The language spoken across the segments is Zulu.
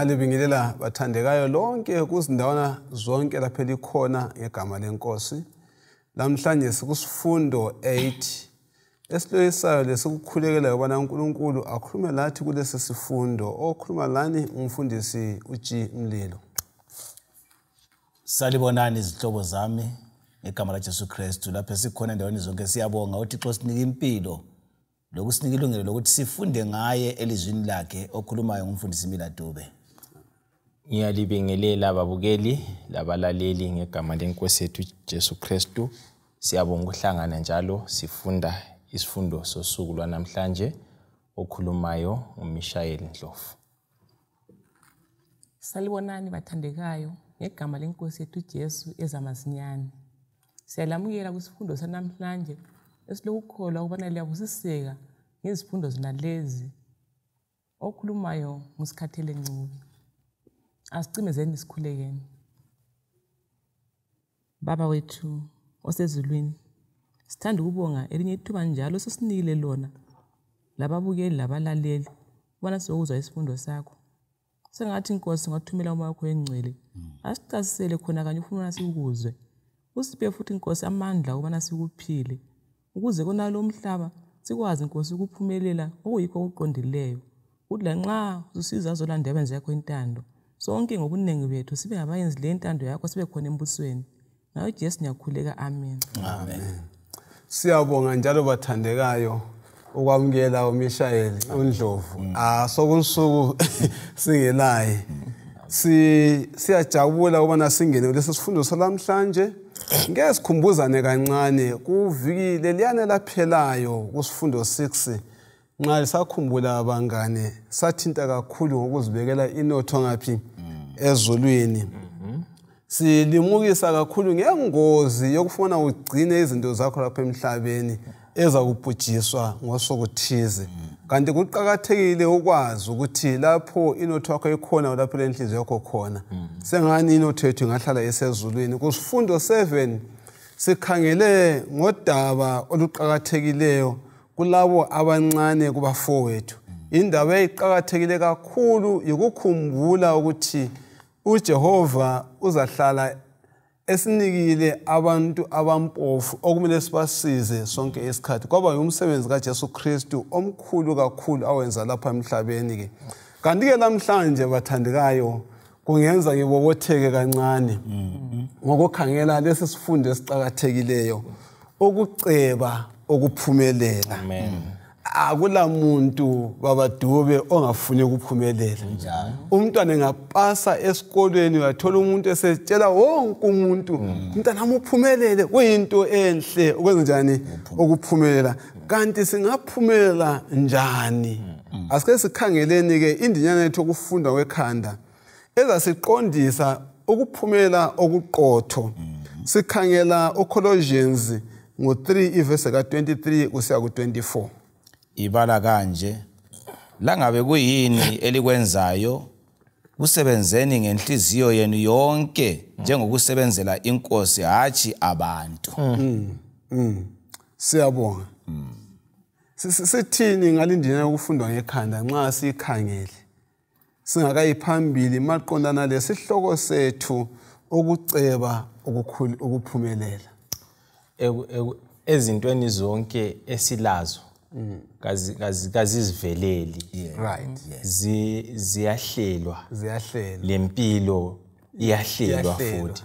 Ngiyalibingelela bathandekayo lonke kuzindawana zonke lapho elikhona ngegama lenkosi. Namhlanje sikusifundo 8 esiloyisayo lesikukhulekela ukubana uNkulunkulu akhulume lathi kulesi sifundo. Okhuluma lani umfundisi uG Mlilo. Salibonani izihlobo zami ngegama laJesu Kristu lapho esikhona endaweni zonke. Siyabonga uThixo sinika impilo lokusinika ilungelo lokuthi sifunde ngaye elizwini lakhe. Okhulumayo ngumfundisi Mila Dube. Ngiyalibingelela ababukeli labalaleli ngegama lenkosi yethu Jesu Kristu. Siyabonga ukuhlangana njalo sifunda isifundo sosuku lwanamhlanje. Okhulumayo uMishayeli Ndlovu. Salibonani bathandekayo ngegama lenkosi yethu Jesu ezamazinyane. Siyalamukela kwisifundo sanamhlanje esilokukholwa ukubana liyabusiseka ngezifundo zinalezi. Okhulumayo nguSikhathele Ncube. Asicimezeni sikhulekeni. Baba wethu osezulwini, sithanda ukubonga elinye ithuba njalo sesinikile lona lababukeli labalaleli ubana sizokuzwa isifundo sakho. Sengathi Nkosi ungathumela umoya wakho engcwele asicasisele khona kanye ufuna sikuzwe. Usiphe futhi Nkosi amandla ukubana sikuphile, ukuze konalo umhlaba sikwazi Nkosi ukuphumelela okuyikho okuqondileyo, ukuthi lanxa usiza azolanda abenzi yakho intando, sonke ngobuningi bethu sibe ngabayenzi le ntando yakho, sibe khona embusweni. Ngayo Jesu ngiyakhuleka, amen. Amen. Siyabonga njalo bathandekayo ukwamukela uMishayeli uNdlovu. Sokunsuku singelaye. Siyajabula ukubana singene kulesi sifundo salamhlanje. Ngeke sikhumbuzane kancane kuviki leliyana laphelayo kusifundo 6. Nxa lisakhumbula abangane, sathinta kakhulu ngokuzibekela inotho ngaphi ezulwini. Silimukisa kakhulu ngengozi yokufuna ugcine izinto zakho lapha emhlabeni ezakubhujiswa ngosuku thize. Kanti kuqakathekile ukwazi ukuthi lapho inotho yakho ikhona lapho lenhliziyo yakho khona. Sengani inotho yethu ingahlala esezulwini. Kusifundo 7 sikhangele ngodaba oluqakathekileyo kulabo abancane kubafowethu. Indaba eyiqakathekile kakhulu yikukhumbula ukuthi uJehova uzahlala esinikile abantu abampofu okumele sibasize sonke isikhathi. Kwaba ngumsebenzi kaJesu Kristu omkhulu kakhulu awenza lapha emhlabeni ke. Kanti ke namhlanje bathandekayo kungenza ngibobotheke kancane ngokukhangela lesi sifundo esiqakathekileyo, ukuceba okuphumelela. Amen. Akula muntu babadube ongafuni ukuphumelela. Umntwana engapasa esikolweni uyathola umuntu esetshela wonke umuntu, umntwana uphumelele. Kuyinto enhle ukwenza njani ukuphumelela. Kanti singaphumelela njani? Asike sikhangeleni ke indinyana yethu okufunda kwekhanda ezasiqondisa ukuphumela okuqotho. Sikhangela uColossians ngo3 ivese ka23 kusiya ku24. Ibala kanje: langabe kuyini elikwenzayo, kusebenzeni ngenhliziyo yenu yonke njengokusebenzela inkosi hatshi abantu. Siyabonga. Sithini ngalindina yokufundwa ngekhanda nxa sikhangele singakayi phambili maqondana lesihloko sethu ukuceba ukuphumelela? Ezintweni zonke esilazo kaziziveleli. Right. Ziyahlelwa. Ziyahlelwa. Lempilo iyahlelwa futhi.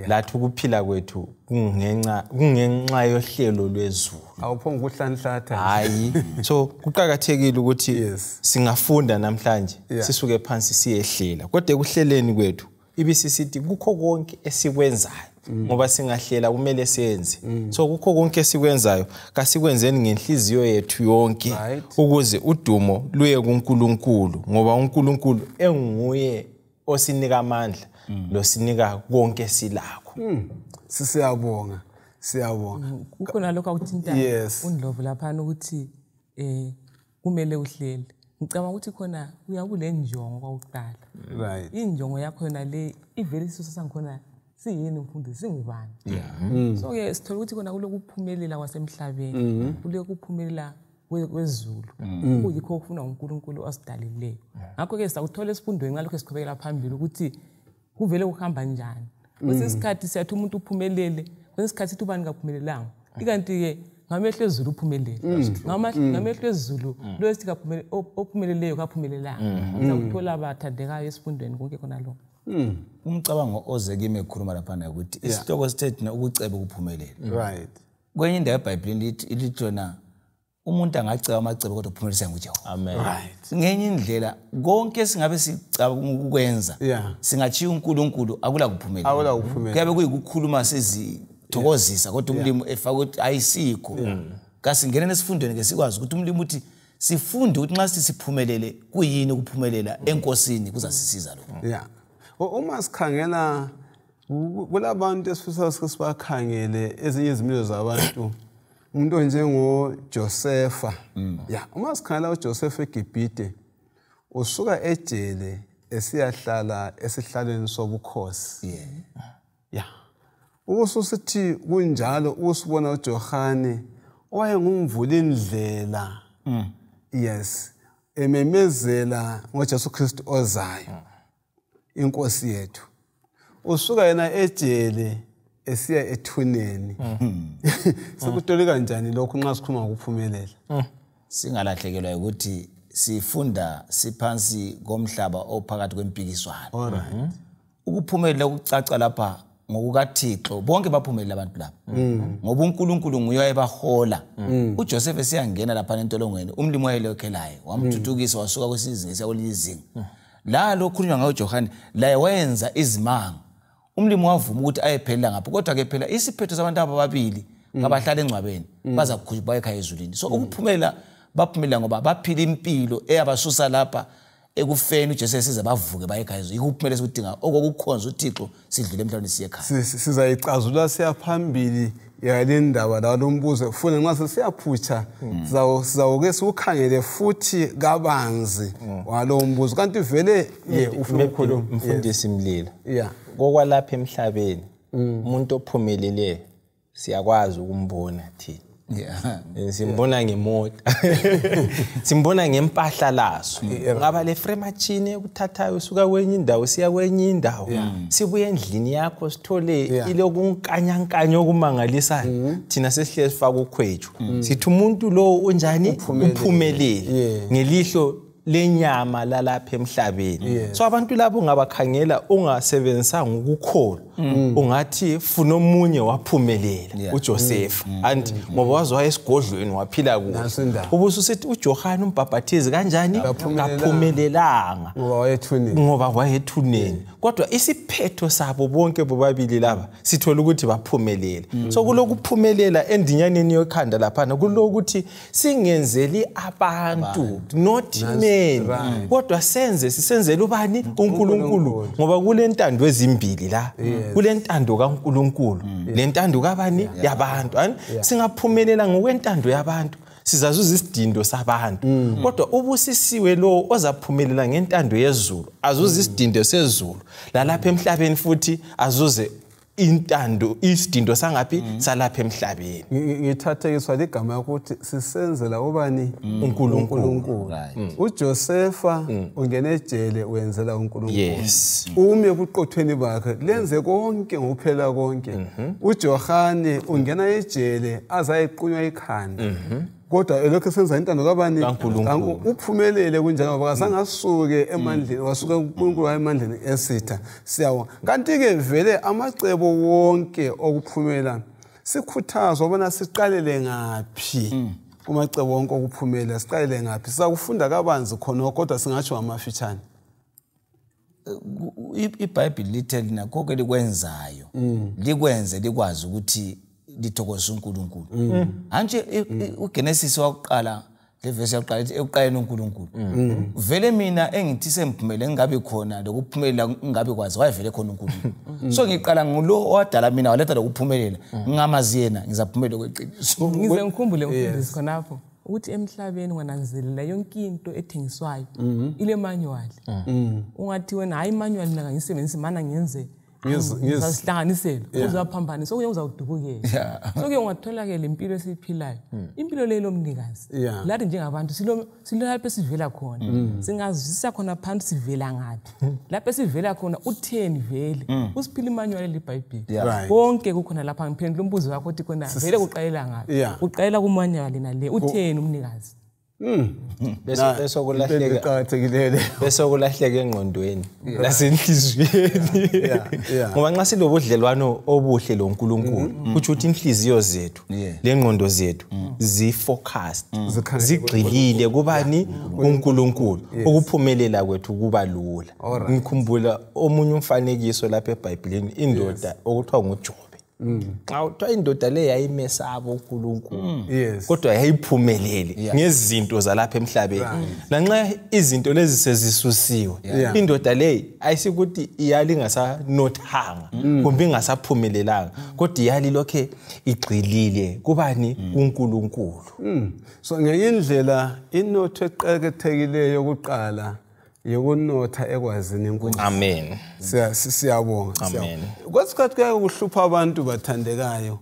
Lathi ukuphila kwethu kungenxa yohlelo lwezulu. Awuphonga ukuhlanhlatha. Hayi. So kuqakathekile ukuthi singafunda namhlanje sisuke phansi siyehlela. Kodwa ekuhleleni kwethu ibisisithi kukho konke esikwenzayo, ngoba singahlela kumele senze. So kukho konke esikwenzayo kasikwenzeni ngenhliziyo yethu yonke, ukuze udumo luye kuNkulunkulu, ngoba uNkulunkulu enguye osinika amandla losinika konke silakho. Siyabonga. Siyabonga. Kukhona lokho akuthinta uNdlovu laphana ukuthi kumele uhlele. Ngicabanga ukuthi khona uyakule njongo kwakuqala. Right. Injongo yakho yona le ivele isisusa sangikhona siyini mfundisi, singubani? So ke sithola ukuthi khona kulokuphumelela kwasemhlabeni, kulokuphumelela kwezulu, kuyikho okufuna uNkulunkulu osidalileyo. Ngakho-ke sizakuthola esifundweni ngalokho esiqhubekela phambili ukuthi kuvele kuhamba njani. Kwesinye isikhathi siyathi umuntu uphumelele, kwesinye isikhathi sithi ubani kaphumelelanga. Ikanti-ke ngamehlo ezulu uphumelele, ngamehlo ezulu lo esithi ophumeleleyo kaphumelelanga. Sizakuthola abathandekayo esifundweni konke khona lokho. Umcabango oze kimi ekhuluma laphana ukuthi isihloko sithe thina ukuceba ukuphumelela. Right. Kwenye indawo eBhayibhelini lithi lona umuntu angaceba amacebo kodwa uphumelelisa nguJehova. Amen. Right. Ngenye indlela konke singabe sicabanga ukwenza singachiya uNkulunkulu akula kuphumelela. Akula kuphumelela. Kuyabe kuyikukhuluma sizithokozisa kodwa umlimi efaka ukuthi ayisikho. Kasingene esifundweni ke sikwazi ukuthi umlimi uthi sifunde ukuthi nxa sisiphumelele kuyini ukuphumelela enkosini kuzasisiza lokho. Yeah. Uma sikhangela kulabantu esifisa sibakhangele ezinye izimilo zabantu, umuntu onjengoJosefa. Yeah, uma sikhangela uJosefa eGibhite, usuka ejele esiyahlala esihlalweni sobukhosi. Yeah. Ususithi kunjalo usibona uJohane owayengumvulindlela. Yes, ememezela ngoJesu Kristu ozayo, inkosi yethu. Usuka yena ejele esiya ethuneni. Sikutole kanjani lokho nxa sikhuluma ngokuphumelela? Singalahlekelwa ukuthi sifunda siphansi komhlaba ophakathi kwempikiswano. All right. Ukuphumelela kucaca lapha ngokukaThixo, bonke baphumelela abantu lapha. Ngoba uNkulunkulu nguye owayebahola. uJoseph esiyangena lapha entolongweni, umlimi wayelokhelayo, wamthuthukisa wasuka kwesinye isiya kwelinye izinga. La lokhulunywa ngayo uJohane, laye wayenza izimanga. Umlimi wavuma ukuthi ayephelela ngapho, kodwa ke phela isiphetho sabantu ababili abahlala engcwabeni baza kukhutshwa baye ekhaya ezulwini. So ukuphumela baphumelela ngoba baphila impilo eyabasusa lapha ekufeni uJesu esize bavuke baye ekhaya ezulwini. Ukuphumela esikudinga okokukhonza uThixo sidlule emhlabeni siye ekhaya. Sizayicazula siyaphambili yale ndaba la lombuzo funa nxa sesiyaphutsha sizawuke siwukhangele futhi kabanzi walo mbuzo. Kanti vele ye ufuna ukukhuluma mfundisi Mlilo. Yeah. Kokwalapha emhlabeni umuntu ophumelele siyakwazi ukumbona thina. Yeah. Simbona ngemoto. Simbona ngempahla laso. Ngaba le frame machine ekuthathayo usuka kwenye indawo siya kwenye indawo. Sibuye endlini yakho sithole ilokunkanyankanya okumangalisayo. Thina sesihle sifaka ukhwethu. Sithi umuntu lo unjani uphumelele ngelihlo lenyama lalapha emhlabeni. So abantu labo ungabakhangela ungasebenzisanga ukukholwa ungathi funa omunye waphumelela uJoseph and ngoba wazwa esigodlweni waphila kuhle. Ubususithi uJohane umbhaphathizi kanjani kaphumelelanga ngoba wayethuneni. Kodwa isiphetho sabo bonke bobabili laba sithola ukuthi baphumelele. So kulokuphumelela endinyaneni yokhanda laphana kulokuthi singenzeli abantu not men. Kodwa senze sisenzele ubani uNkulunkulu, ngoba kulentando ezimbili la, kulentando kaNkulunkulu lentando kabani yabantu. Singaphumelela ngokwentando yabantu sizazuza isidindo sabantu, kodwa ubusisiwe lo ozaphumelela ngentando yezulu azuze isidindo sezulu lalapha emhlabeni futhi azuze intando isidindo sangaphi salapha emhlabeni. Ngithathekiswa ligama ukuthi sisenzela ubani uNkulunkulu. uJosefa ungena ejele wenzela uNkulunkulu. Yes. Ume ekuqothweni bakhe lenze konke ngokuphela konke. uJohane ungena ejele azayiqunywa ikhanda. Kodwa elokhu senza intando kabani uphumelele kunjalo ngoba kazange asuke emandleni, wasuka kuNkulunkulu emandleni esitha. Siyabonga. Kanti ke vele amacebo wonke okuphumela sikhuthazwa ubona siqalele ngaphi kumacebo wonke okuphumela, siqalele ngaphi. Sizakufunda kabanzi khona kodwa singatsho ngamafitshane. iBhayibheli lithe lina konke likwenzayo likwenze likwazi ukuthi lithokozisa uNkulunkulu. Anje uGenesis wakuqala le verse yakuqala ithi ekuqaleni uNkulunkulu. Vele mina engithi semphumele ngingabe khona lokuphumelela ngingabe kwazi wayevele khona uNkulunkulu. So ngiqala ngulo owadala mina waletha lokuphumelela ngingamazi yena ngizaphumelela kweqiniso. Ngize ngikhumbule mfundisi khonapho ukuthi emhlabeni wananzelela yonke into ethengiswayo ile manual. Ungathi wena hayi manual mina ngisebenzisa mana ngenze Uzazihlanganisela, uzaphambanisa, okunye uzawudubukela. So ke ungathola-ke le mpilo esiyiphilayo, impilo leyo lomnikazi. Lathi njengabantu silo lapho esivela khona, singazwisisa khona phansi sivela ngaphi, lapho esivela khona utheni vele, usiphile imanual lebhayibheli. Konke kukhona lapha. Ngiphendula umbuzo wakho uthi khona vele kuqalela ngaphi? Kuqalela kumanual nale, utheni umnikazi? Bese kulahleka engqondweni nasenhliziyweni. Ngoba nxa silobudlelwano obuhle loNkulunkulu, kutsho ukuthi inhliziyo zethu lengqondo zethu zi-focused, zigxilile kubani? UNkulunkulu. Ukuphumelela kwethu kuba lula. Ngikhumbula omunye umfanekiso lapha eBhayibhelini, indoda okuthiwa nguJobe. Nxa kuthiwa indoda le yayimesaba uNkulunkulu, kodwa yayiphumelele ngezinto zalapha emhlabeni. Lanxa izinto lezi sezisusiwe, indoda le ayisikuthi iyali ingasanothanga kumbe ingasaphumelelanga, kodwa iyali lokhe igxilile kubani? KuNkulunkulu. So ngenye indlela inotho eqakathekileyo yokuqala yokunotha ekwazini iNkosi. Amen. Siyabonga. Amen. Kwesikhathi kuyaye kuhlupha abantu bathandekayo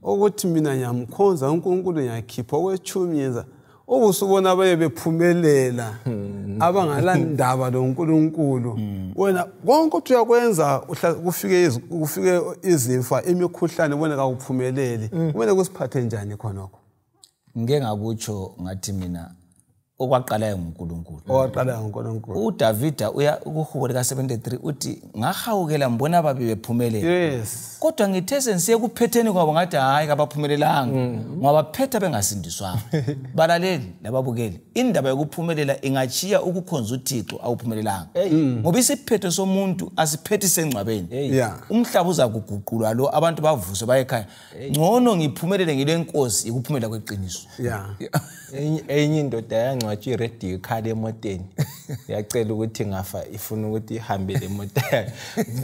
ukuthi mina ngiyamkhonza uNkulunkulu, ngiyakhipha okwetshumi, ngenza ubusubona abaye bephumelela abangalandaba loNkulunkulu. Wena konke uthi uyakwenza kufike izimfa, imikhuhlane, ubone kakuphumeleli. Kumele kusiphathe njani khonokho? Ngike ngakutsho ngathi mina okwaqalayo nguNkulunkulu. Okwaqalayo nguNkulunkulu. uDavida uya kuhubo lika-73 uthi ngahawukela mbona ababi bephumelela. Kodwa ngithe sengisiye kuphetheni kwabo ngathi hayi kabaphumelelanga, ngoba phetha bengasindiswanga. Balaleli lababukeli, indaba yokuphumelela ingachiya ukukhonza uThixo awuphumelelanga. Ngoba isiphetho somuntu asiphethi sengcwabeni. Umhlaba uzakuguqulwa lo, abantu bavuswe baye ekhaya. Ngcono ngiphumelele ngilenkosi, ikuphumelela kweqiniso. Enye indoda yangcwatshwa irediyo ikhala emoteni, yacela ukuthi ngafa ifuna ukuthi ihambe le moto yayo,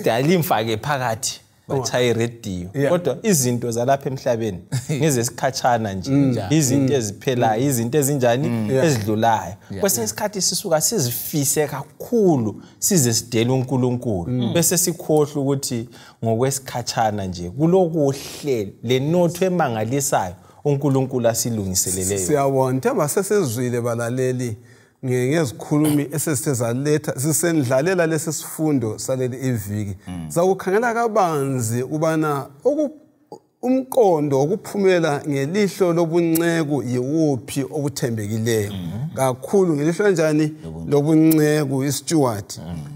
dala imfake phakathi, batshaya irediyo. Kodwa izinto zalapha emhlabeni ngezesikhatshana nje, izinto eziphelayo, izinto ezinjani ezidlulayo. Kwesinye isikhathi sisuka sizifise kakhulu size sidele uNkulunkulu, bese sikhohlwa ukuthi ngokwesikhatshana nje kulokuhle lenotho emangalisayo uNkulunkulu asilungiseleleyo. Siyabona, themba sesizwile balaleli ngezikhulumi esesithe zaletha, sisendlalela lesi sifundo saleli iviki. Sakukhangela kabanzi ubana umqondo wokuphumela ngelihlo lobunceku yiwuphi okuthembekileyo kakhulu, ngelihlo kanjani lobunceku, isteward,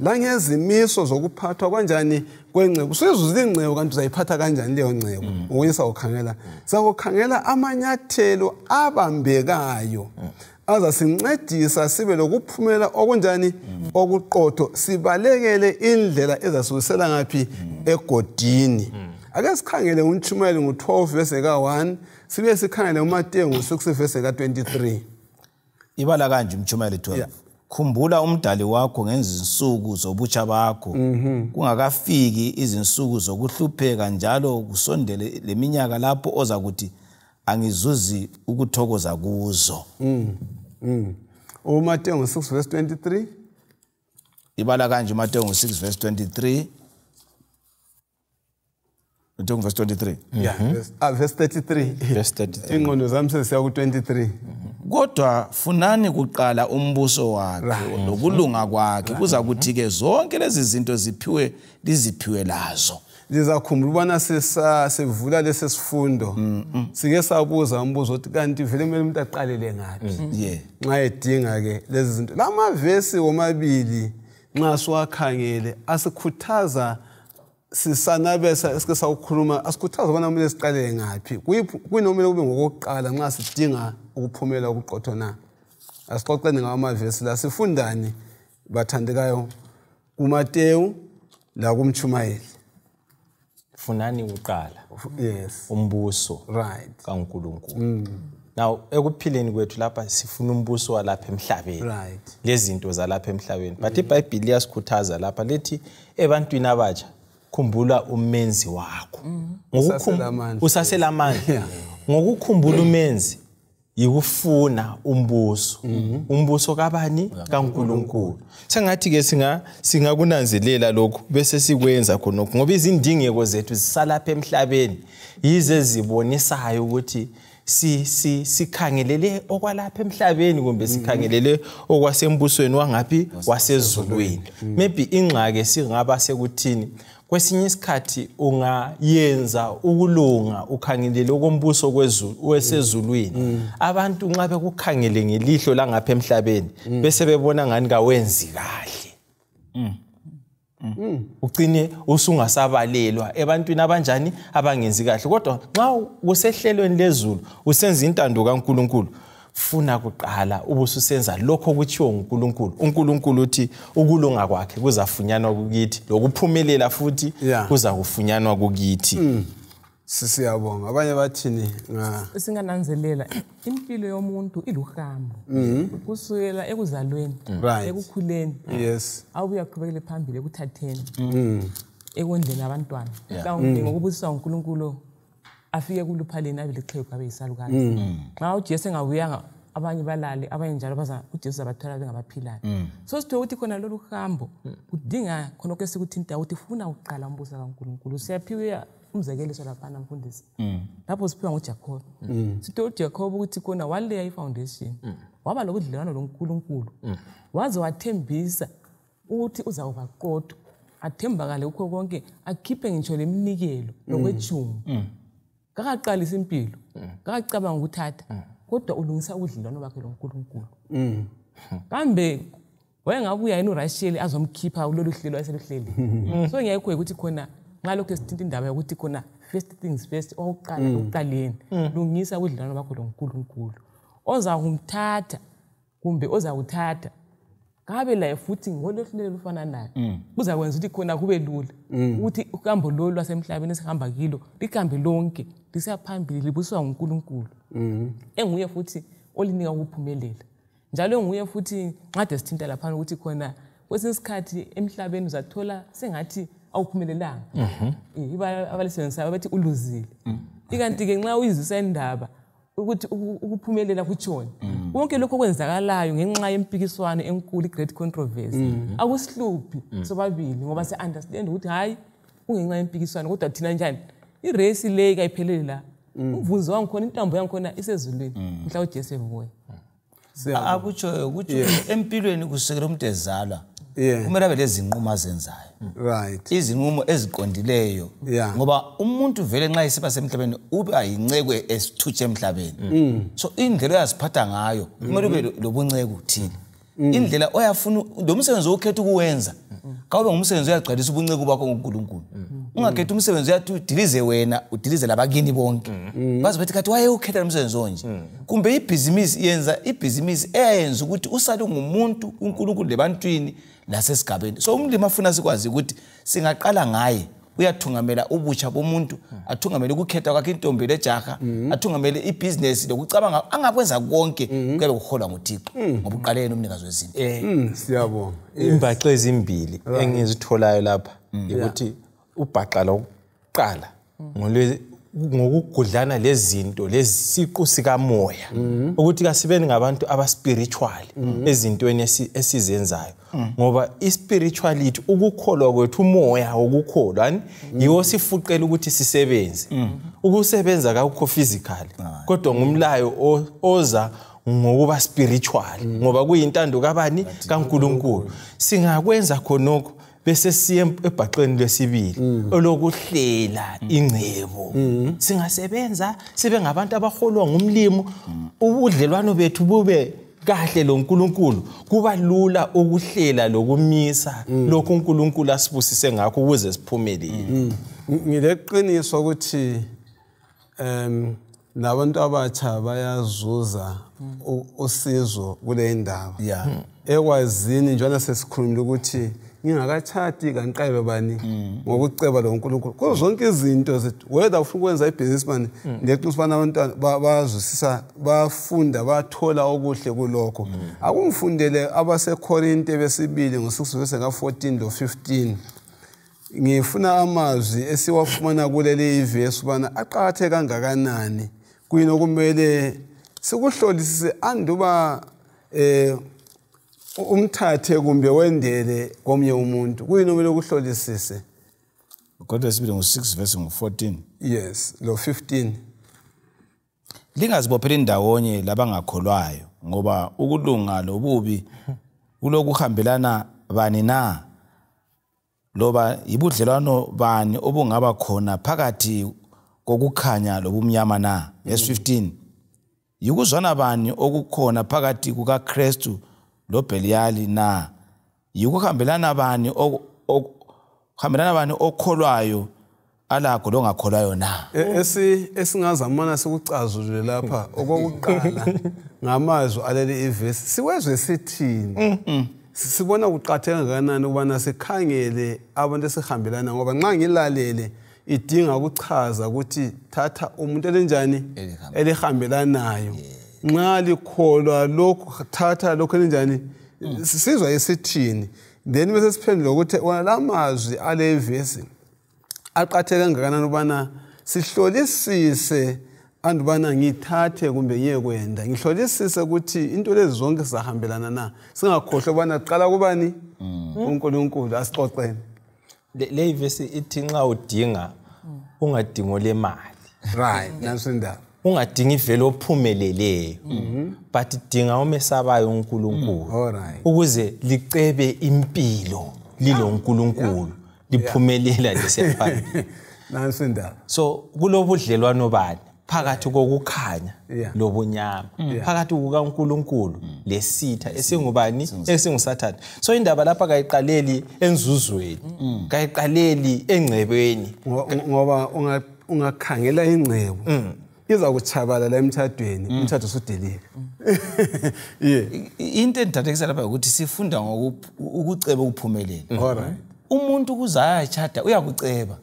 langezimiso zokuphathwa kanjani kwengcebo. Usuzuzile ingcebo, kanti uzayiphatha kanjani leyo ngcebo? Okunye sakukhangela, sakukhangela amanyathelo abambekayo azasincedisa sibe lokuphumela okunjani okuqotho, sibalekele indlela ezasibuyisela ngaphi? Egodini. Ake sikhangele uNtshumayeli ngo-12 verse ka-1, sibe sikhangele uMateyu ngo-6 verse ka-23. Ibala kanje uMtshumayeli 12. Khumbula umdali wakho ngezinsuku zobutsha bakho, kungakafiki izinsuku zokuhlupheka, njalo kusondele leminyaka lapho ozakuthi angizuzi ukuthokoza kuzo. uMateyu ngo-6 verse 23. Ibala kanje uMateyu ngo-6 verse 23. Mateyu verse 23. Yeah, verse 33. Verse 33. Ingqondo zami sesiya ku-23. Kodwa funani kuqala umbuso wakhe nokulunga kwakhe, kuza kuthi-ke zonke lezi zinto ziphiwe liziphiwe lazo. Lizakhumbula ubana sivula lesi sifundo sike sabuza umbuzo ukuthi kanti vele kumele umuntu aqalele ngaphi nxa edinga-ke lezi zinto. La mavesi womabili nxa siwakhangele asikhuthaza sisanabesa esike sawukhuluma, asikhuthaza ubana kumele siqalele ngaphi, kuyinomele kube ngokokuqala nxa sidinga ukuphumela okuqotho na. Asixoxeni ngawo amavesi la, sifundani bathandekayo kuMateyu la kumtshumayeli? Funani kuqala umbuso kaNkulunkulu. Now ekuphileni kwethu lapha sifuna umbuso walapha emhlabeni, lezinto zalapha emhlabeni. But iBhayibheli liyasikhuthaza lapha lithi ebantwini abatsha khumbula umenzi wakho. Usaselamandla. Ngokukhumbula umenzi Yikufuna umbuso. Umbuso kabani? KaNkulunkulu. Sengathi ke singakunanzelela lokhu bese sikwenza khonokho, ngoba izindingeko zethu zisalapha emhlabeni yize zibonisayo ukuthi sikhangelele okwalapha emhlabeni kumbe sikhangelele okwasembusweni wangaphi, wasezulwini. Maybe ingxaki singaba sekuthini, kwesinye isikhathi ungayenza ukulunga ukhangelele okombuso kwezulu wesezulwini, abantu nxa bekukhangele ngelihlo langapha emhlabeni bese bebona ngani kawenzi kahle, ugcine usungasabalelwa ebantwini abanjani abangenzi kahle. Kodwa nxa kusehlelweni lezulu usenza intando kaNkulunkulu, funa kuqala ubususenza lokho okutshiwo nguNkulunkulu. uNkulunkulu uthi ukulunga kwakhe kuzafunyanwa kukithi, lokuphumelela futhi kuzakufunyanwa kukithi. Siyabonga. Abanye bathini? Singananzelela impilo yomuntu iluhambo kusukela ekuzalweni, ekukhuleni, abuye aqhubekele phambili ekuthatheni, ekondleni abantwana, mhlawumbe ngokubusiswa nguNkulunkulu afike kuluphaleni abe lixhegu abe yisalukazi. Nxa uJesu engabuyanga abanye balale, abanye njalo baza uJesu abathola bengabaphilayo. So sithe ukuthi khona lolu hambo kudinga khonokho esikuthinta ukuthi funa ukuqala umbuso kaNkulunkulu. Siyaphiwa umzekeliso laphana mfundisi, lapho siphiwa nguJacob. Sithe uJacob ukuthi khona waleya i-foundation, waba lobudlelwano loNkulunkulu, waze wathembisa ukuthi uzawuba qotho, athembakale kukho konke, akhiphe ngitsho leminikelo lokwejumi. Kakaqalisa impilo, kakacabanga ukuthatha, kodwa ulungisa ubudlelwano bakhe loNkulunkulu. Kambe wayengabuya yini uRasheli azomkhipha kulolu hlelo ayeseluhleli? So ngiyayikho ukuthi khona nxa lokhu esithinta indaba yokuthi khona first things first, okokuqala ekuqaleni, lungisa ubudlelwano bakho loNkulunkulu. Ozakumthatha kumbe ozakuthatha kabe laye futhi ngolwehlulelo olufananayo, kuzakwenza ukuthi khona kube lula ukuthi uhambo lolu lwasemhlabeni esihamba kilo lihambe lonke lisiya phambili libuswa nguNkulunkulu, enguye futhi olinika ukuphumelela. Njalo enguye futhi nxade sithinta laphana ukuthi khona kwesinye isikhathi emhlabeni uzathola sengathi awuphumelelanga, abalisebenzisayo bathi uluzile. Ikanti-ke nxa uyizwisa indaba ukuthi ukuphumelela kutshoni, konke lokho okwenzakalayo ngenxa yempikiswano enkulu, i-great controversy, akusihluphi sobabili ngoba si-understand ukuthi hhayi kungenxa yempikiswano, kodwa thina njani iresi leyi kayipheleli la, umvuzo wangikhona, intambo yangikhona isezulwini mhla uJesu ebuya. Akutshoyo ukuthi empilweni kusukela umuntu ezalwa kumele abe lezinqumo azenzayo, izinqumo eziqondileyo, ngoba umuntu vele nxa esiba semhlabeni uba yincekwe esithutshe emhlabeni. So indlela oyaziphatha ngayo kumele ube lobunceku thile. Indlela oyafuna lo msebenzi okhetha ukuwenza kawube ngumsebenzi oyagcwalisa ubunceku bakho ngoNkulunkulu. Ungakhethi umsebenzi oyathi udilize wena, udilize labakini bonke, baze bathi kathi wayewukhetha lo msebenzi onje. Kumbe ibhizinisi, yenza ibhizinisi eyayenza ukuthi usale ungumuntu uNkulunkulu lebantwini lasesigabeni. So umlimi afuna sikwazi ukuthi singaqala ngaye, uyathungamela ubutsha bomuntu, athungamele ukukhetha kwakhe intombi lejaha, athungamele ibhizinesi lokucabanga, angakwenza konke kuyabe kuholwa nguThixo, ngoba uqale yena umnikazi wezinto. Siyabonga. Imbaxo ezimbili engizitholayo lapha ukuthi ubhaqa lokuqala ngokugudlana lezinto lesiqu sikamoya, ukuthi kasibeni ngabantu abaspiritual ezintweni esizenzayo, ngoba ispirituality, ukukholwa kwethu, umoya wokukholwa yiwo sifuqela ukuthi sisebenze. Ukusebenza kakukho physical, kodwa ngumlayo oza ngokuba spiritual, ngoba kuyintando kabani? kaNkulunkulu. Singakwenza khonokho bese siye ebhaqeni lwesibili olokuhlela ingcebo. Singasebenza sibe ngabantu abaholwa ngumlimi, ubudlelwano bethu bube kahle loNkulunkulu, kuba lula ukuhlela lokumisa lokhu uNkulunkulu asibusise ngakho ukuze siphumelele. Ngileqiniso ukuthi nabantu abatsha bayazuza usizo kule ndaba. Ekwazini njalo sesikhulumile ukuthi ngingakatshati kanqebe bani ngokuceba loNkulunkulu. Kuzo zonke izinto zethu, whether ufuna ukwenza ibhizinisi ngileqiniso bana abantwana bazwisisa, bafunda, bathola okuhle kulokho. Akungifundele abaseKorinte besibili ngo-6 verse ka-14 lo-15. Ngifuna amazwi esiwafumana kuleli ivesi ubana aqakatheke kangakanani, kuyini okumele Sikuhlolisise anduba umthathe kumbe wendele komnye umuntu. Kuyini okumele ukuhlolisise? Kodwa sibili ngo6 verse ngo14. Yes, lo 15. Lingazibopheli ndawonye labangakholwayo, ngoba ukulunga lobubi kulokuhambelana bani na? Loba ibudlelwano bani obungaba khona phakathi kokukhanya lobumnyama na? Verse 15. Yikuzwana bani okukhona phakathi kukaKristu loBeliyali na? Yikuhambelana bani bani okholwayo alakho longakholwayo na? Esingazamana sikucazulule lapha okokuqala ngamazwi aleli ivesi siwezwe sithini. Sibona kuqatheka kangakanani ukubana sikhangele abantu esihambelana, ngoba nxa ngilalele idinga ukuchaza ukuthi thatha umuntu elinjani elihambelanayo. Nxa likholwa lokhu thatha lokho elinjani, sizwa esithini. Then bese siphendula ukuthi wona lamazwi ale vesi aqatheke kangakanani ubana sihlolisise andubana ngithathe kumbe ngiyekwenda, ngihlolisise ukuthi into lezi zonke sizahambelana na, singakhohlwa ubana qala kubani uNkulunkulu. Asixoxeni le vesi ithi nxa udinga ungadingo lemali, right? Nanso indaba. Ungadingi ivele ophumeleleyo, but dinga omesabayo uNkulunkulu, ukuze licebe impilo liloNkulunkulu liphumelela lisephambili. Nanso indaba. So kulobudlelwano bani phakathi kokukhanya lobunyama, phakathi kukaNkulunkulu lesitha esingubani, esinguSathane. So indaba lapha kayiqaleli enzuzweni, kayiqaleli engcebweni, ngoba ungakhangela ingcebo iza kuchabalala emtshadweni, umtshado usudelile. Into endithathekisa lapha ukuthi sifunda ngokuceba ukuphumelela. Alright. Umuntu ukuze ayachada uyakuceba.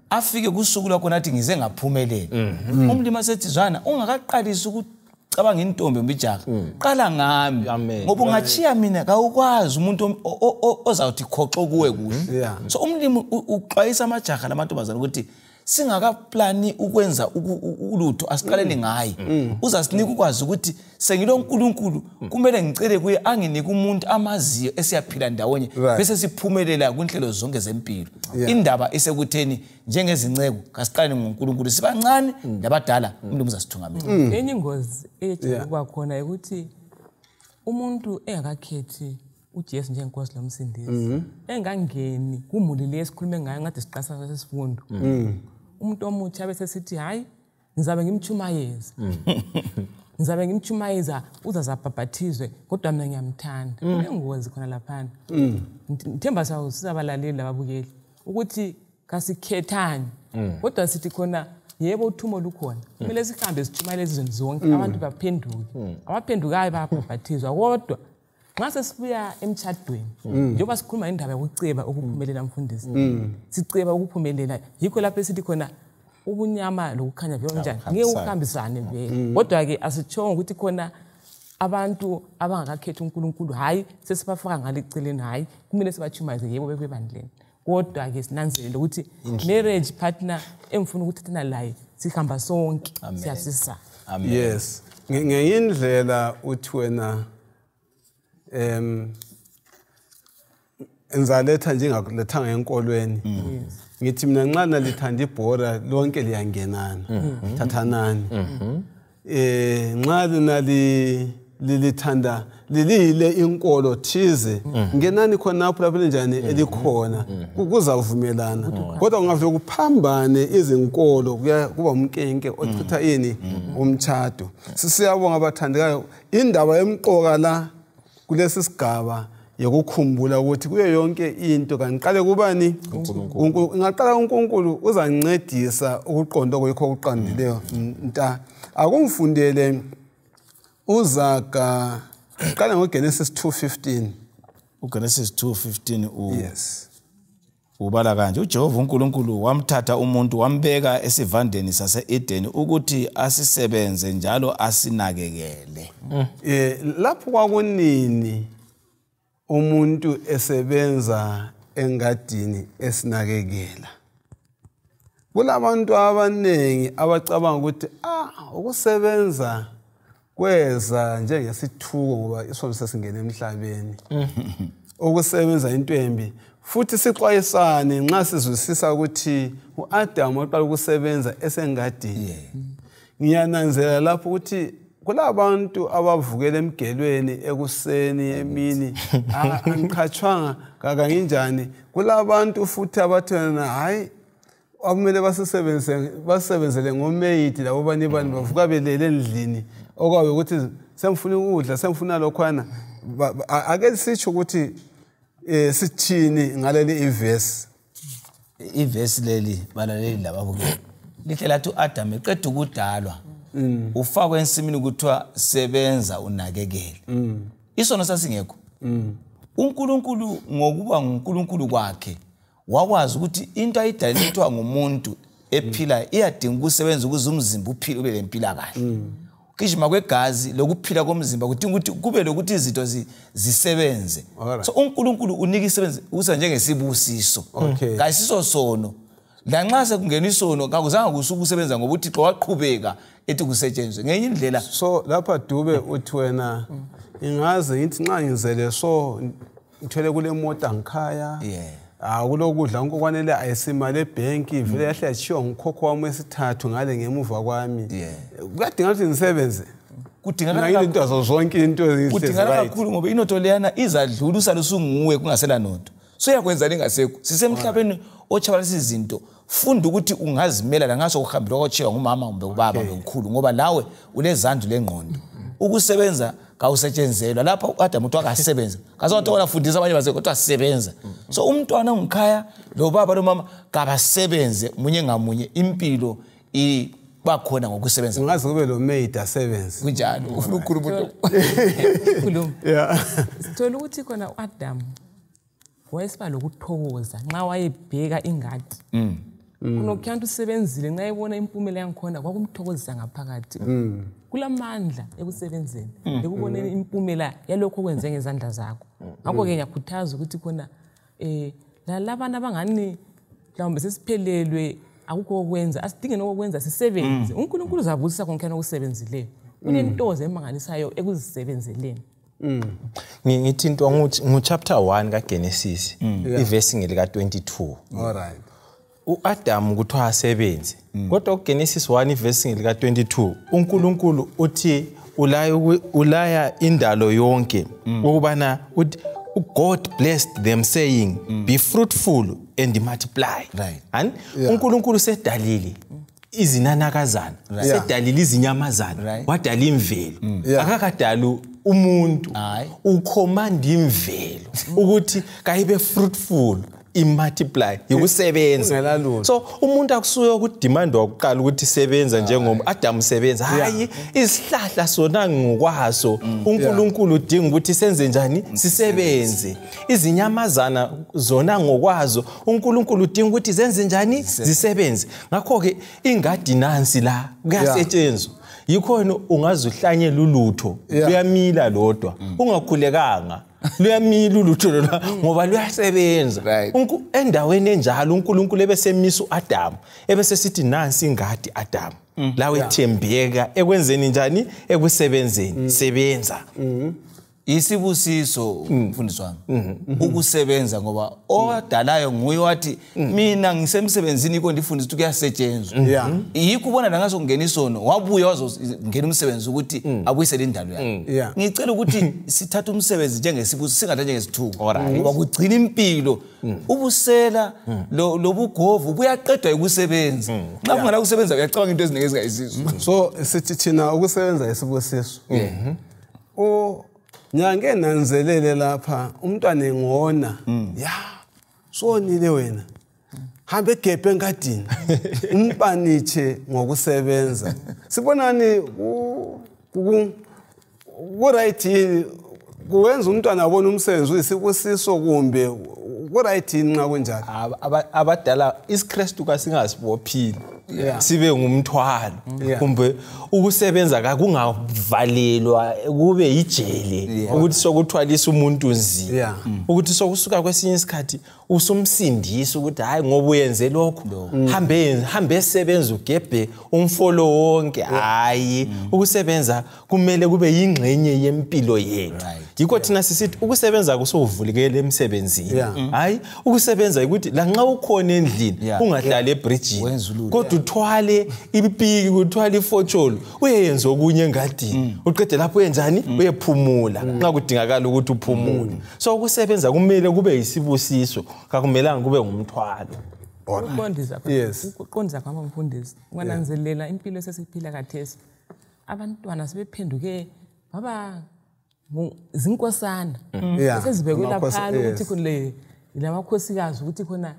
Afike kusuku lwakhona athi ngize ngaphumelela. Umlimi sethi zwana ungakaqalisi ukucabanga intombi mbijaka, qala ngami, ngoba ungachiya mina kawukwazi umuntu ozawuthi khoxo kuwe kuhle. So umlimi uxwayisa amajaha lamantombazana ukuthi singakaplani ukwenza ulutho, asiqaleni ngaye. Uzasinika ukwazi ukuthi sengilo uNkulunkulu, kumele ngicele kuye anginike umuntu amaziyo esiyaphila ndawonye, bese siphumelela kunhlelo zonke zempilo. Indaba isekutheni njengezinceku kasiqaleni ngoNkulunkulu, sibancane nabadala, umuntu uzasithungamela. Enye ingozi ejayele ukuba khona ukuthi umuntu engakakhethi uJesu njengenkosi lomsindisi, engangeni kumuli le esikhulume ngayo ngathi siqasa sesifundo, umuntu omutsha bese sithi hayi ngizabe ngimchumayeza, ngizabe ngimchumayeza uzazabhabhathizwe, kodwa mina ngiyamthanda. Kunengozi khona laphana. Ngithemba sizabalaleli lababukeli ukuthi kasikhethani, kodwa sithi khona yebo uthumo lukhona, kumele sihambe sichumayele ezizweni zonke, abantu baphenduke, abaphendukayo bayabhabhathizwa. Kodwa nxa sesibuya emtshadweni, njengoba sikhuluma indaba yokuceba ukuphumelela mfundisi, siceba ukuphumelela, yikho lapho esithi khona ubunyama lokukhanya vele njani ngeke ukuhambisane vele. Kodwa-ke asitshongo ukuthi khona abantu abangakakhethi uNkulunkulu hayi sesibafaka ngale eceleni, hayi kumele sibachumayeze yebo bebandleni. Kodwa-ke sinanzelele ukuthi marriage partner engifuna ukuthathana laye sihamba sonke, siyasisana. Yes, ngenye indlela uthi wena ngizaletha njengakulethanga enkolweni. Ngithi mina nxa nalithanda ibhora lonke liyangenana, thathanani. Nxa lilithanda lilile inkolo thize, ngenani khonapho lapho linjani elikhona, kuzavumelana. Kodwa ungavele kuphambane izinkolo kuba umnkenke ochitha ini umtshado. Siyabonga abathandekayo, indaba emqoka la kulesi sigaba yokukhumbula ukuthi kuyo yonke into kangiqale kubani uNkulunkulu. Ngaqala uNkulunkulu uzancedisa ukuqonda okuyikho okuqondileyo. Nta akungifundele uZaga, qala ngoGenesis 2:15. uGenesis 2:15 yes. Ubala kanje: uJehova uNkulunkulu wamthatha umuntu wambeka esivandeni sase-Edeni ukuthi asisebenze njalo asinakekele. Lapho kwakunini umuntu esebenza engadini esinakekela? Kulabantu abaningi abacabanga ukuthi ukusebenza Kweza njengesithuko ngoba isono sesingene emhlabeni. Ukusebenza into embi. Futhi sixwayisane nxa sizwisisa ukuthi uAdam waqala ukusebenza esengadini. Ngiyananzela lapho ukuthi kulabantu abavukela emgelweni ekuseni emini angiqhatshwanga kanginjani. Kulabantu futhi abathena hayi akumele basebenzele ngomeyidi labo bani bani bavuka belele endlini okwabe ukuthi semfuna ukudla semfuna lokhwana. Ake sitsho ukuthi sithini ngaleli ivesi. Ivesi leli balaleli lababukeli lihle lathi uAdam eqeda ukudalwa ufakwe ensimini kuthiwa sebenza unakekele. Isono sasingekho. uNkulunkulu ngokuba nguNkulunkulu kwakhe wakwazi ukuthi into ayidalile kuthiwa ngumuntu ephila iyadinga ukusebenza ukuze umzimba uphile ube lempila kahle. Ukugijima kwegazi lokuphila komzimba kudinga ukuthi kube lokuthi izinto zisebenze. So uNkulunkulu unika isebenze usa njengesibusiso. Kayisiso sono. Lanxa sekungena isono kakuzange kusuke ukusebenza ngoba uThixo waqhubeka ethi kusetshenzwe ngenye indlela. So lapha Dube uthi wena ingaze ngithi nxa ngizele so ngithwele kule mota ngikhaya. Akulokudla okwanele ayisimali ebhenki vele yahle yashiwa ngikhokho wami wesithathu ngale ngemuva kwami. Kuyadinga ukuthi ngisebenze. Kudingakala into zazo zonke into ezihle kudingakala kakhulu ngoba inotho leyana izadlula usale usunguwe kungasela notho. So yakwenza lingasekho. Sisemhlabeni otshabalalisa izinto. Funda ukuthi ungazimela la ngaso uhambile kwatshiwa ngumama kumbe ubaba kumbe umkhulu ngoba lawe ulezandla lengqondo. Ukusebenza kawusetshenzelwa lapha uAdam uthi akasebenza. Kasonto wona fundisa abanye baze kodwa asebenza. So umntwana ongikhaya lo baba lo mama kabasebenze munye ngamunye impilo ibakhona ngokusebenza. Ungaze kube lo maid asebenze. Kunjalo ufuna ukukhuluma ukhuluma. Yeah. Sithola ukuthi khona uAdam wayesiba lokuthokoza nxa wayebheka ingadi. Kunokuyanta usebenzile nxa ebona impumela yangikhona kwakumthokozisa ngaphakathi. Kulamandla ekusebenzeni ekuboneni impumela yalokho okwenze ngezandla zakho. Ngakho ke ngiyakhuthaza ukuthi khona lalabana abangani mhlawumbe sesiphelelwe akukho okwenza asidinge nokwenza sisebenze. uNkulunkulu uzabusisa konke okusebenzileyo. Kunentokozo emangalisayo ekuzisebenzeleni. Ngithintwa ngu-chapter 1 kaGenesis ivesi ngelika 22. All right. uAdam kuthiwa asebenze. Kodwa uGenesis 1 ivesi ngelika 22 uNkulunkulu uthi ulaya indalo yonke ukubana uthi God blessed them saying be fruitful and multiply. Right. And uNkulunkulu sedalile izinanakazana, sedalile izinyamazana, wadala imvelo. Akakadali umuntu, ucommand imvelo ukuthi kayibe fruitful imultiply ukusebenza. So umuntu akusuye ukudemand wakuqala ukuthi sebenza njengoba Adam sebenza. Hayi isihlahla sona ngokwaso uNkulunkulu udinga ukuthi senze njani sisebenze. Izinyamazana zona ngokwazo uNkulunkulu udinga ukuthi zenze njani zisebenze. Ngakho ke ingadi nansi la kuyasetshenzwa. Yikhona ungazuhlanyela ulutho luyamila lodwa ungakhulekanga. Luyamila ulutho lona ngoba luyasebenza. Endaweni enjalo uNkulunkulu ebesemisa uAdam ebese sithi nansi ingadi Adam lawe thembeka ekwenzeni njani ekusebenzeni sebenza. Isibusiso mfundisi wami ukusebenza ngoba owadalayo nguye wathi mina ngisemsebenzini iko ndifundisa ukuthi kuyasetshenzwa. Yikho ubona nangaso kungena isono wabuya wazongena umsebenzi ukuthi abuyisele indalo yakhe. Ngicela ukuthi sithathe umsebenzi njengesibusiso singathatha njengesithuko ngoba kugcina impilo ubusela lobugovu buyaqedwa ukusebenza. Nxa kungena ukusebenza uyacabanga into eziningi ezingayisizo. So sithi thina ukusebenza isibusiso. Nyange nanzelele lapha umntwana engona ya sonile wena hambe egebhe engadini umpanitshe ngokusebenza. Sibonani ku right kuwenza umntwana abone umsebenzi uyisibusiso kumbe ku right nxa kunjalo. Abadala isiKristu kasingasibophile. Sibe ngumthwalo. Kumbe ukusebenza kakungavalelwa kube ijele ukuthi sokuthwalisa umuntu nzima. Ukuthi sokusuka kwesinye isikhathi usumsindisa ukuthi hayi ngoba uyenze lokho hambe esebenza ugebhe umfolo wonke. Hayi, ukusebenza kumele kube yingxenye yempilo yethu. Yikho thina sisithi ukusebenza kusovulekela emsebenzini. Hayi, ukusebenza ukuthi lanxa ukhona endlini ungahlali ebridgini kodwa uthwale ipiki, uthwale ifotsholo, uyeyenza okunye engadini, uqede lapho uyenzani, uyephumula nxa kudingakala ukuthi uphumule. So ukusebenza kumele kube yisibusiso, kakumelanga kube ngumthwalo. Ukuqondisa kwami mfundisi, ungananzelela impilo esesiphila khathesi, abantwana sebephenduke baba zinkosana sezibekwe laphana ukuthi khona lamakhosikazi ukuthi khona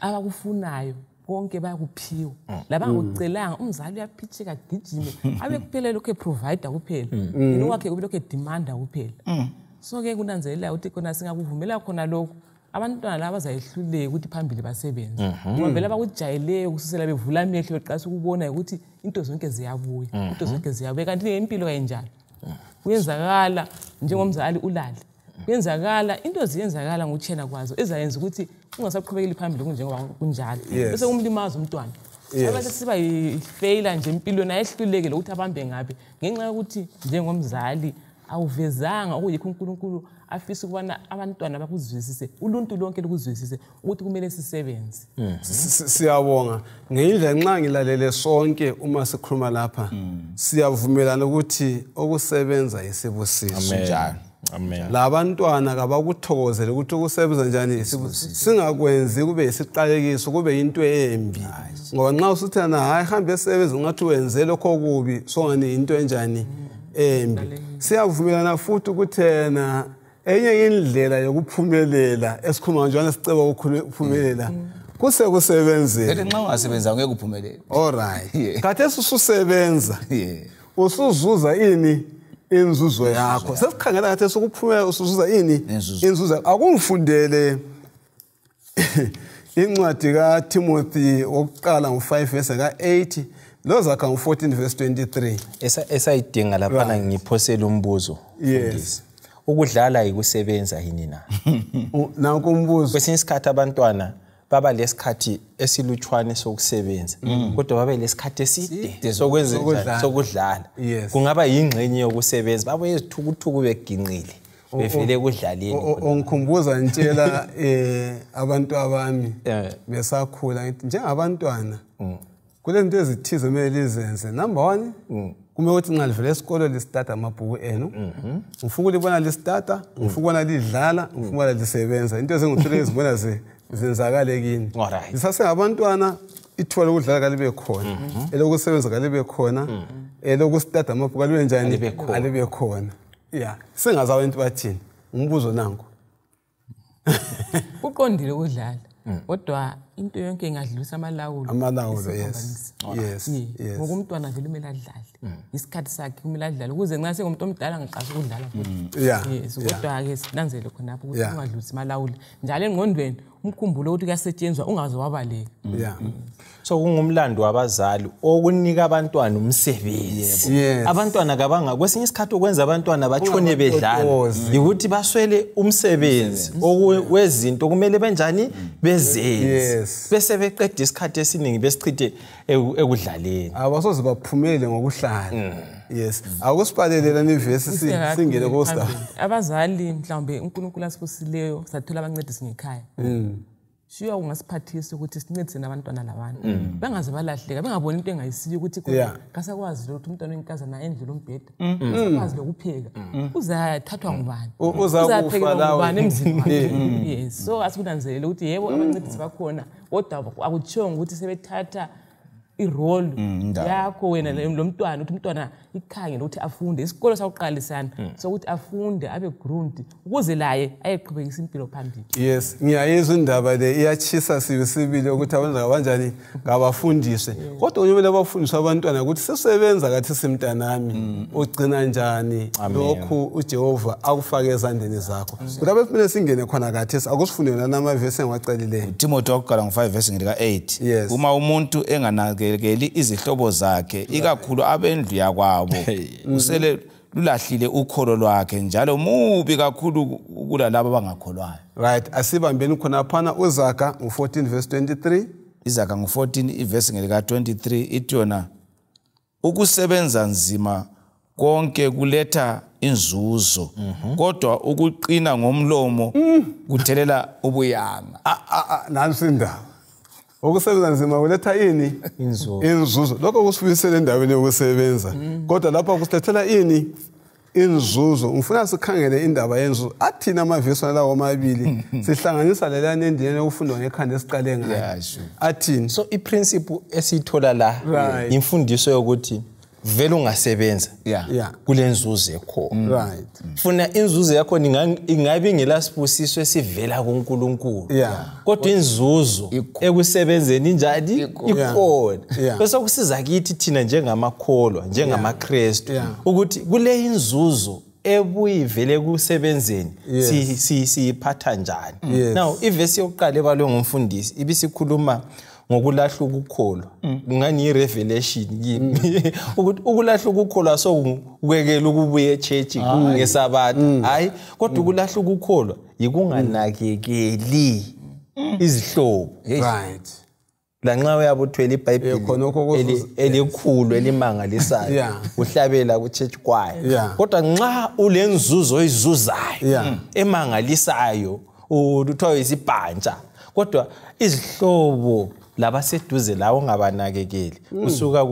abakufunayo konke bayakuphiwa, labangakucelanga umzali uyaphitsheka gijime abe kuphela lokho eprovider kuphela, yena wakhe kube lokho edemanda kuphela. So ke kunanzelela ukuthi khona singakuvumela khona lokho, abantwana laba bazayehluleka ukuthi phambili basebenze, ngoba vele abakujayeleyo kususela bevula amehlo beqalisa ukubona ukuthi into zonke ziyabuya, into zonke ziyabuya. Kanti impilo kayinjalo, kuyenzakala njengomzali ulale, kuyenzakala into ziyenzakala ngokutshena kwazo ezayenza ukuthi ungasaqhubekeli phambili kunjengoba kunjalo, bese kumlimaza umntwana. Abase siba yifeyila nje empilweni, ayehluleke ukuthi abambe ngabe ngenxa yokuthi njengomzali awuvezanga okuyikho uNkulunkulu afisa ukubana abantwana bakuzwisise, uluntu lonke lukuzwisise ukuthi kumele sisebenze. Siyabonga ngendlela nxa ngilalele sonke uma sikhuluma lapha, siyavumelana ukuthi ukusebenza isibusiso. Amen. Labantwana kabakuthokozele ukuthi ukusebenza njani, singakwenzi kube isiqalekiso, kube into embi, ngoba nxa usuthana hayi hambe esebenza ngathi wenze lokho okubi, songani into enjani embi. Siyavumelana futhi ukuthi enye indlela yokuphumelela esikhuluma njalo siceba ukuphumelela kusekusebenzeni. Nxa ungasebenza ngeke uphumelele. All right. Khathesi ususebenza usuzuza ini inzuzo yakho. Sesikhangela khathesi ukuphumela usuzuza ini inzuzo. Akungifundele incwadi kaTimothy wokuqala ngo5 verse ka8 lozakha ngo14 verse 23. Esayidinga lapha ngiphosela umbuzo. Yes. Ukudlala yikusebenza yini na? Nanku umbuzo. Kwesinye isikhathi abantwana baba lesikhathi esilutshwane sokusebenza, kodwa babe lesikhathi eside sokwenza sokudlala. Kungaba yingxenye yokusebenza, babuye izithukuthuku beginqile bevele ekudlaleni. Ongikhumbuza ngitshela abantu abami besakhula ngithi njengabantwana kulento ezithize kumele lizenze. Number 1, kumele ukuthi nxa livele esikolo lisitata amabhuku enu, ngifuna ukulibona lisitata, ngifuna ukubona lidlala, ngifuna ukubona lisebenza. Into ezingithule ezibona zenzakale kini. Lisasengabantwana ithuba lokudlala kalibe khona, elokusebenza kalibe khona, elokusitata amabhuku kalibe njani, alibe khona. Yeah, singazawo into bathini. Umbuzo nangu. Kuqondile ukudlala, kodwa into yonke ingadlulisa amalawulo. Amalawulo, yes. Yes. Ngoba umntwana vele kumele adlale. Isikhathi sakhe kumele adlale ukuze nxa sengumuntu omdala ngiqashe ukudlala futhi. Yes, kodwa ke sinanzele khonapho ukuthi ungadlulisi amalawulo. Njalo engqondweni umkhumbulo ukuthi kuyasetshenzwa ungaze wabaleka. So kungumlando wabazali okunika abantwana umsebenzi. Abantwana kabanga kwesinye isikhathi okwenza abantwana batshone bedlala ukuthi baswele umsebenzi wezinto kumele benjani bezenze. Bese beqeda isikhathi esiningi besichithe ekudlaleni. Abasoze baphumele ngokuhlala. Yes. Akusibhalele ivesi singene kosta. Abazali mhlawumbe uNkulunkulu asibusileyo sathola abancedisi ngekhaya. Shiya ungasiphathisa ukuthi sincedise nabantwana labana. Bengaze balahleka, bengaboni into engayisiyo ukuthi kasakwazi ukuthi umntwana wenkazana endlule umbheda. Kasakwazi lokupheka. Uzathathwa ngubani? Uzakufa ngubani emzini wakhe? Yes. So asikunanzelele ukuthi yebo abancedisi bakhona kodwa akutsho ukuthi sebethatha irole yakho wena lo mntwana ukuthi umntwana ikhangele ukuthi afunde isikolo sakuqalisana sokuthi afunde abe groomed ukuze laye ayeqhubekisa impilo phambili. Yes, ngiyayizwa indaba le iyachisa sibili ukuthi abantwana kanjani ngabafundise. Kodwa kumele bafundiswe abantwana ukuthi sisebenza kathi simntanami ugcina njani lokhu uJehova akufake ezandleni zakho. Kodwa kumele singene khona kathi akusifunde namavesi engiwacelileyo. Timothy wokuqala ngo5 verse ngilika 8. Uma umuntu enganakekeli izihlobo zakhe ikakhulu abendlu yakwabo usele lulahlile ukholo lwakhe njalo mubi kakhulu kulalabo abangakholwayo. Right, asibambeni khona phana uZaka ngo14 verse 23. Izaka ngo14 iverse ngelika 23 ithi yona ukusebenza nzima konke kuletha inzuzo kodwa ukuqina ngomlomo kuthelela ubuyanga. Nansi indaba. Ukusebenza nzima kuletha ini? Inzuzo. Lokho kusifisele endaweni yokusebenza. Kodwa lapha kusilethela ini? Inzuzo. Ngifuna sikhangele indaba yenzuzo. Athina amavesi lawo amabili sihlanganisa lelana endleleni yokufundwa ngekhanda esiqale ngayo. Athini? So iprinciple esithola la imfundiso yokuthi vele ungasebenza kulenzuzo ekhona. Right. Funa inzuzo yakho ingabe ingelasibusiso esivela kuNkulunkulu. Kodwa inzuzo ekusebenzeni injani ikhona. Bese kusiza kithi thina njengamakholwa, njengamaKristu ukuthi kule inzuzo ebuyivele kusebenzeni siyiphatha njani. Now ivesi yokuqala ebalwe ngumfundisi ibisikhuluma ngokulahla ukukholwa. Kungani i-revelation kimi ukuthi ukulahla ukukholwa sokukwekela ukubuya echurch ngesabatha. Hayi, kodwa ukulahla ukukholwa yikunganakekeli izihlobo. Right. Lanxa uyabuthwele iBhayibheli elikhulu elimangalisayo uhlabela ku-church choir, kodwa nxa ulenzuzo oyizuzayo emangalisayo uthiwa isibhantsha, kodwa izihlobo labaseduze lawo ungabanakekeli usuka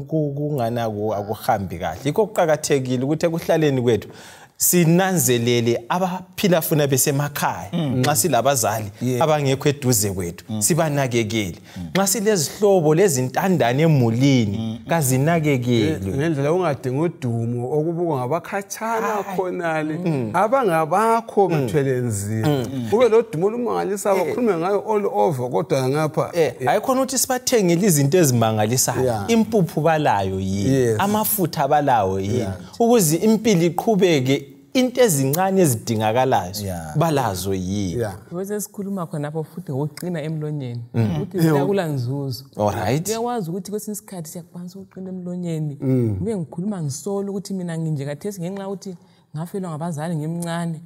kunganako akuhambi kahle. Yikho kuqakathekile ukuthi ekuhlaleni kwethu sinanzelele abaphila funa besemakhaya. Nxa silabazali abangekho eduze kwethu sibanakekele. Nxa silezihlobo lezintandane emulini kazinakekelwe ngendlela ungadinga udumo okubukwa ngabakhatshana khonale abangabakho bathwele nzima kube lo dumo olumangalisa bakhulume ngayo all over. Kodwa ngapha ayikhona ukuthi sibathengele izinto ezimangalisayo, impuphu balayo yini, amafutha balawo yini, ukuze impilo iqhubeke. Into ezincane ezidingakalayo balazo yini. Bese sikhuluma khona lapho futhi ngokuqina emlonyeni ukuthi siyakula nzuzo. Alright. Uyakwazi ukuthi kwesinye isikhathi siyakwanisa ukuqina emlonyeni. Ngibe ngikhuluma ngisolo ukuthi mina nginje kathesi ngenxa ukuthi ngafelwa ngabazali ngimncane.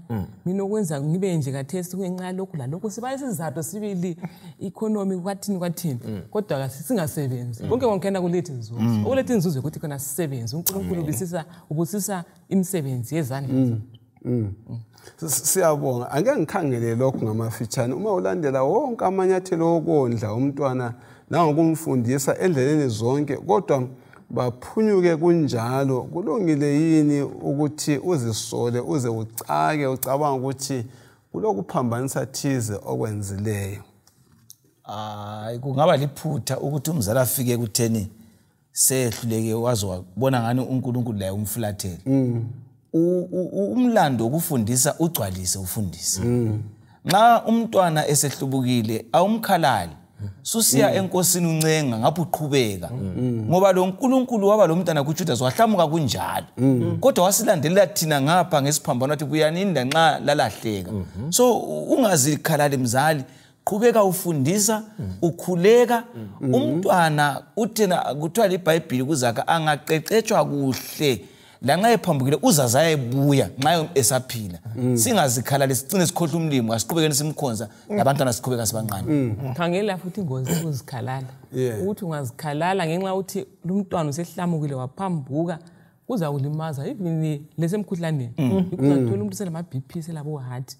Mina okwenza ngibe nje kathesi kungenxa lokhu lalokhu siba isizathu sibili economy kwathini kwathini. Kodwa singasebenzi. Konke konkena kuletha inzuzo. Okuletha inzuzo ukuthi khona sisebenze. uNkulunkulu ubusisa imisebenzi yezandla. Siyabonga. Ake ngikhangele lokhu ngamafitshane. Uma ulandela wonke amanyathelo okondla umntwana nangokumfundisa endleleni zonke, kodwa baphunyuke kunjalo, kulungile yini ukuthi uzisole uze ucake ucabanga ukuthi kulokuphambanisa thize okwenzileyo? Hayi, kungaba liphutha ukuthi umzali afike ekutheni sehluleke waze wabona ngani uNkulunkulu laye umfulathele. Umlando wokufundisa ugcwalise ufundise. Nxa umntwana esehlubukile awumkhalali, susiya enkosini uncenga ngapho uqhubeka, ngoba lo uNkulunkulu waba lo mntana kuJudas wahlamuka kunjalo, kodwa wasilandelela thina ngapha ngesiphambano wathi buyanini lanxa lalahleka. So ungazikhalali mzali, qhubeka ufundisa, ukhuleka. Umntwana uthena kuthiwa iBhayibheli kuZaka angaqeqetshwa kuhle lanxa ephambukile uzaza ebuya nxa esaphila. Singazikhalali sicine sikhohle umlimi, asiqhubekeni simkhonza nabantwana siqhubeka sibancane. Khangela futhi ingozi ukuzikhalala. Ukuthi ungazikhalala ngenxa ukuthi lumntwana usehlamukile waphambuka kuza kulimaza even lesemkhuhlaneni. Ikuzathola umuntu selama BP selabo heart.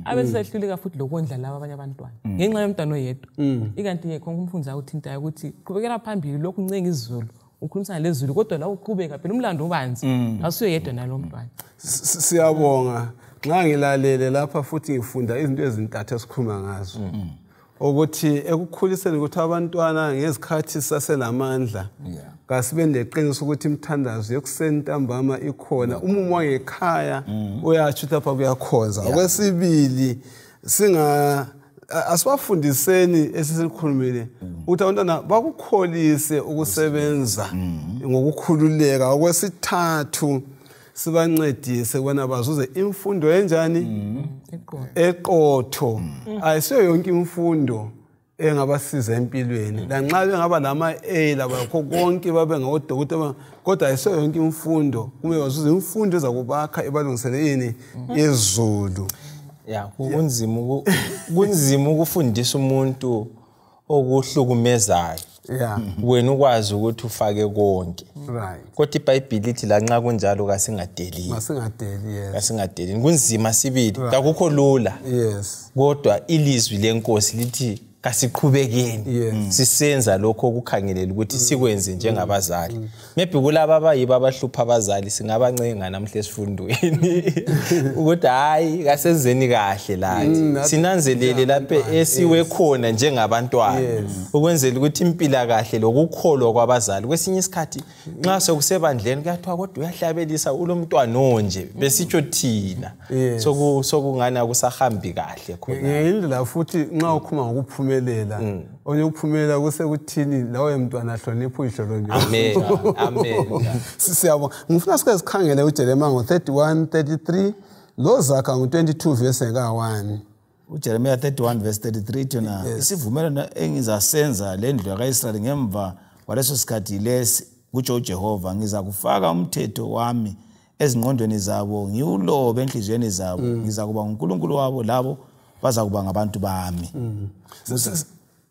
Abesehluleka futhi lokondla laba abanye abantwana ngenxa yomntwana oyedwa. Ikanti ke konke umfundisi akuthintayo ukuthi qhubekela phambili lokhu uncenga izulu, ukhulumisana lezulu, kodwa la uqhubeka phela umlando ubanzi asuye yedwa nalo mntwana. Siyabonga. Nxa ngilalele lapha futhi ngifunda izinto ezintathu esikhuluma ngazo. Ukuthi ekukhuliseni ukuthi abantwana ngezikhathi saselamandla kasibe neqiniso ukuthi imithandazo yekuseni ntambama ikhona. Umumo wangekhaya uyatsho ukuthi lapha kuyakhonza. Okwesibili, singa asibafundiseni esisikhulumile ukuthi abantwana bakukholise ukusebenza ngokukhululeka. Okwesithathu, sibancedise ukubana bazuze imfundo enjani? Eqotho. Ayisiyo yonke imfundo engabasiza empilweni, lanxa bengaba lama-A labakho konke babe ngodokotela, kodwa ayisiyo yonke imfundo. Kumele bazuze imfundo ezakubakha ibalungisele yini? Izulu. Ya, kunzima ukufundisa umuntu okuhlukumezayo. Wena ukwazi ukuthi ufake konke. Kodwa iBhayibheli lithi lanxa kunjalo kasingadeli. Masingadeli, yes. Kasingadeli. Kunzima sibili, kakukho lula. Kodwa ilizwi lenkosi lithi kasiqhubekeni. Sisenza lokho okukhangelela ukuthi sikwenze njengabazali. Maybe kulaba abayibo abahlupha abazali singabancenga namhla esifundweni ukuthi hayi kasenzeni kahle lathi. Sinanzelele lapho esiwe khona njengabantwana ukwenzela ukuthi impila kahle lokukholwa kwabazali. Kwesinye isikhathi nxa sokusebandleni kuyathiwa kodwa uyahlabelisa ulomntwana onje besitsho thina. Sokungani akusahambi kahle khona. Ngendlela futhi nxa ukhuluma ngokuphumelela, onye ukuphumela kusekuthini lawe mntwana hlonipha uyihlo nje. Amen. Amen. Siyabonga. Ngifuna sike sikhangele uJeremiah ngo-31 33 lo Zaka ngo-22 verse ka-1. uJeremiah 31 verse 33 thina isivumelwano engizasenza lendlu yakaIsrayeli ngemva kwaleso sikhathi lesi, kutsho uJehova, ngizakufaka umthetho wami ezingqondweni zabo, ngiwulobe enhliziyweni zabo, ngizakuba nguNkulunkulu wabo, labo bazakuba ngabantu bami.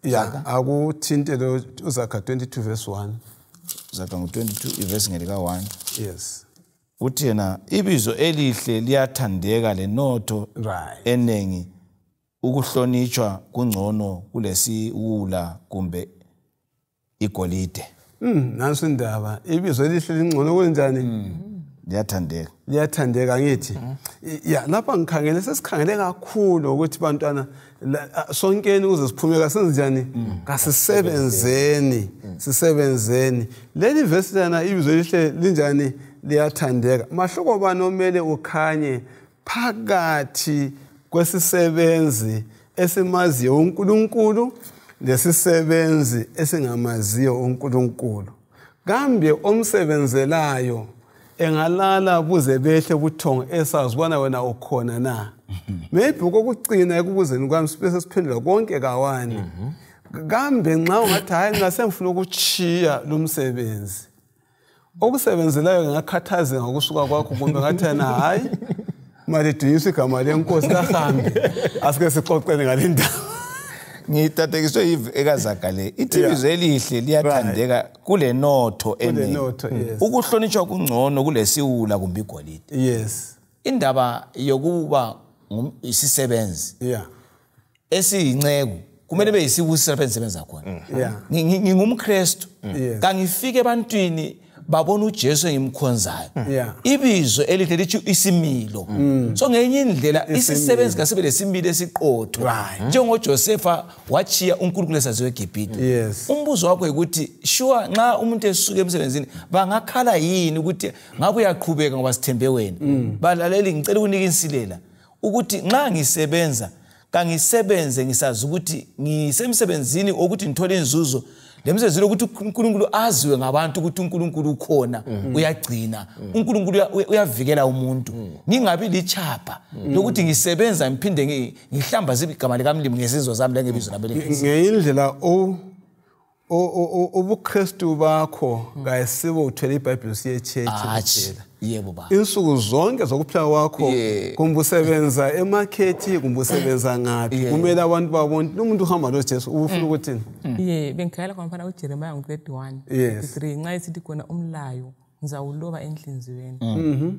Ya, akuthinte lo uZaka 22 verse 1. Zaka ngo-22 ivesi ngelika 1. Yes. Uthi yena ibizo elihle liyathandeka lenotho eningi, ukuhlonitshwa kungcono kulesiwula kumbe igolide. Nanso indaba, ibizo elihle lingcono kunjani? Liyathandeka. Liyathandeka ngithi. Ya, lapha ngikhangele sesikhangele kakhulu ukuthi bantwana sonkeni ukuze siphume kasenzenjani? Kasisebenzeni, sisebenzeni. Leli verse lana ibizo elihle linjani? Liyathandeka. Mahloko bani omele ukhanye phakathi kwesisebenzi esimaziyo uNkulunkulu lesisebenzi esingamaziyo uNkulunkulu? Kambe omsebenzelayo engalala buze behle buthongo esazi ubana wena ukhona na? Maybe kokugcina ekubuzeni kwami bese siphendula konke kawani. Kambe nxa ungathi hayi ngasengifuna ukuchiya lo msebenzi, okusebenzelayo ngakhathaza ngokusuka kwakho, kumbe ngathi yena hayi malidunyiswe igama lenkosi kahambe, asike sixoxele ngale ndaba. Ngitatekiswe ekaZaga le, ithi ibizo elihle liyathandeka kulenotho eningi, ukuhlonitshwa kungcono kulesiwula kumbe igolide. Yes. Indaba yokuba isisebenzi esiyinceko kumele beyisibusiso lapho engisebenza khona. NgingumKristu, kangifike ebantwini babona uJesu engimkhonzayo. Ibizo elihle lithi isimilo. So ngenye indlela isisebenzi kasibe lesimilo esiqotho. NjengoJosefa wachiya uNkulunkulu esaziwe eGibhithe. Umbuzo wakho ukuthi sure nxa umuntu esuka emsebenzini bangakhala yini ukuthi ngabe uyaqhubeka ngoba sithembe wena? Balaleli, ngicela ukunika insilela ukuthi nxa ngisebenza kangisebenze ngisazi ukuthi ngisemsebenzini ukuthi ngithole inzuzo. Lemsebenzini ukuthi uNkulunkulu aziwe ngabantu ukuthi uNkulunkulu ukhona, uyagcina, uNkulunkulu uyavikela umuntu. Ngingabi lichapha lokuthi ngisebenza ngiphinde ngihlambaze igama likaMlimi ngezinzo zami lengebizo lami elihle. Ngeyindlela ubuKristu bakho kayisibo uthwele iBhayibheli siye church kuphela. Yebo ba. Insuku zonke zokuphila kwakho kumbe usebenza emakhethi kumbe usebenza ngaphi, kumele abantu babone umuntu uhamba noJesu. Ufuna ukuthini? Ye, bengikhayela khona uJeremiah ngo-31 33 nxa esithi khona umlayo ngizawuloba enhliziyweni.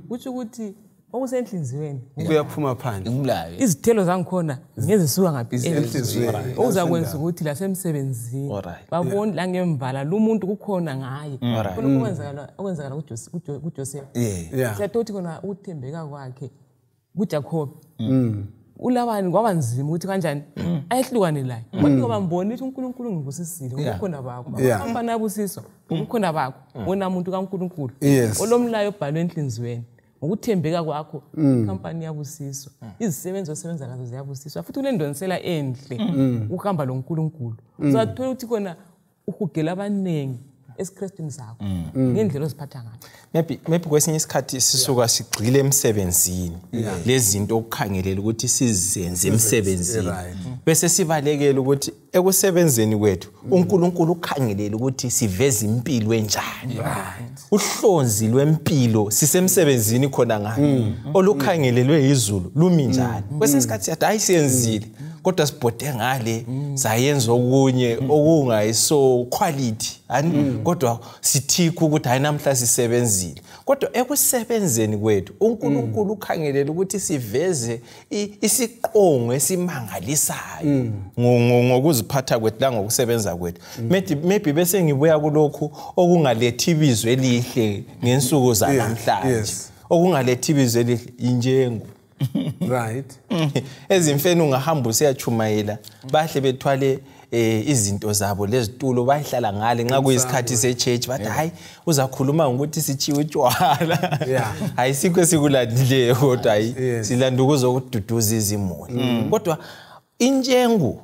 Kutsho ukuthi okusenhliziyweni kuyaphuma phandle. Umlayo. Izithelo zangikhona ngezisuka ngaphi enhliziyweni. Okuzakwenza ukuthi lasemsebenzini babone la ngemvala lo muntu kukhona ngaye. Khona okwenzakala kuJoseph. Siyathothi khona ukuthembeka kwakhe kuJacob. uLabani kwaba nzima ukuthi kanjani ayehlukane laye. Kodwa ngoba mbona ukuthi uNkulunkulu ngibusisile ngobukhona bakho. Abafana abusiswa ngobukhona bakho. Wona muntu kaNkulunkulu olomlayo obhalwe enhliziyweni. Ngokuthembeka kwakho inkampani yabusiswa. Izisebenzi osebenza nazo ziyabusiswa. Futhi kulendonsela enhle ukuhamba loNkulunkulu. Uzathola ukuthi khona uhugela abaningi esiKrestwini sakho ngendlela oziphatha ngayo. Maybe kwesinye isikhathi sisuka sigxile emsebenzini lezinto okukhangelela ukuthi sizenze emsebenzini, bese sibalekela ukuthi ekusebenzeni kwethu uNkulunkulu ukhangelela ukuthi siveze impilo enjani. Uhlonzi lwempilo sisemsebenzini khona ngayo olukhangelelwe izulu lumi njani. Kwesinye isikhathi siyathi hayi siyenzile, kodwa sibhode ngale sayenza okunye okungayiso quality, kodwa sithikho ukuthi hayi namhla sisebenzile. Kodwa ekusebenzeni kwethu uNkulunkulu ukhangelela ukuthi siveze isiqongo esimangalisayo ngokuziphatha kwethu la ngokusebenza kwethu. Maybe bese ngibuya kulokhu okungalethi ibizo elihle ngensuku zanamhlanje, okungalethi ibizo elihle injengo. Right. Ezimfeni ungahamba usiyachumayela bahle bethwale izinto zabo lezitulo bayihlala ngale nxa kuyisikhathi sechurch, bathi hayi uzakhuluma ngokuthi sitshiwe utshwala. Hayi sikho esikulandileyo, kodwa hayi silanda ukuzokududuza izimuli. Kodwa injengo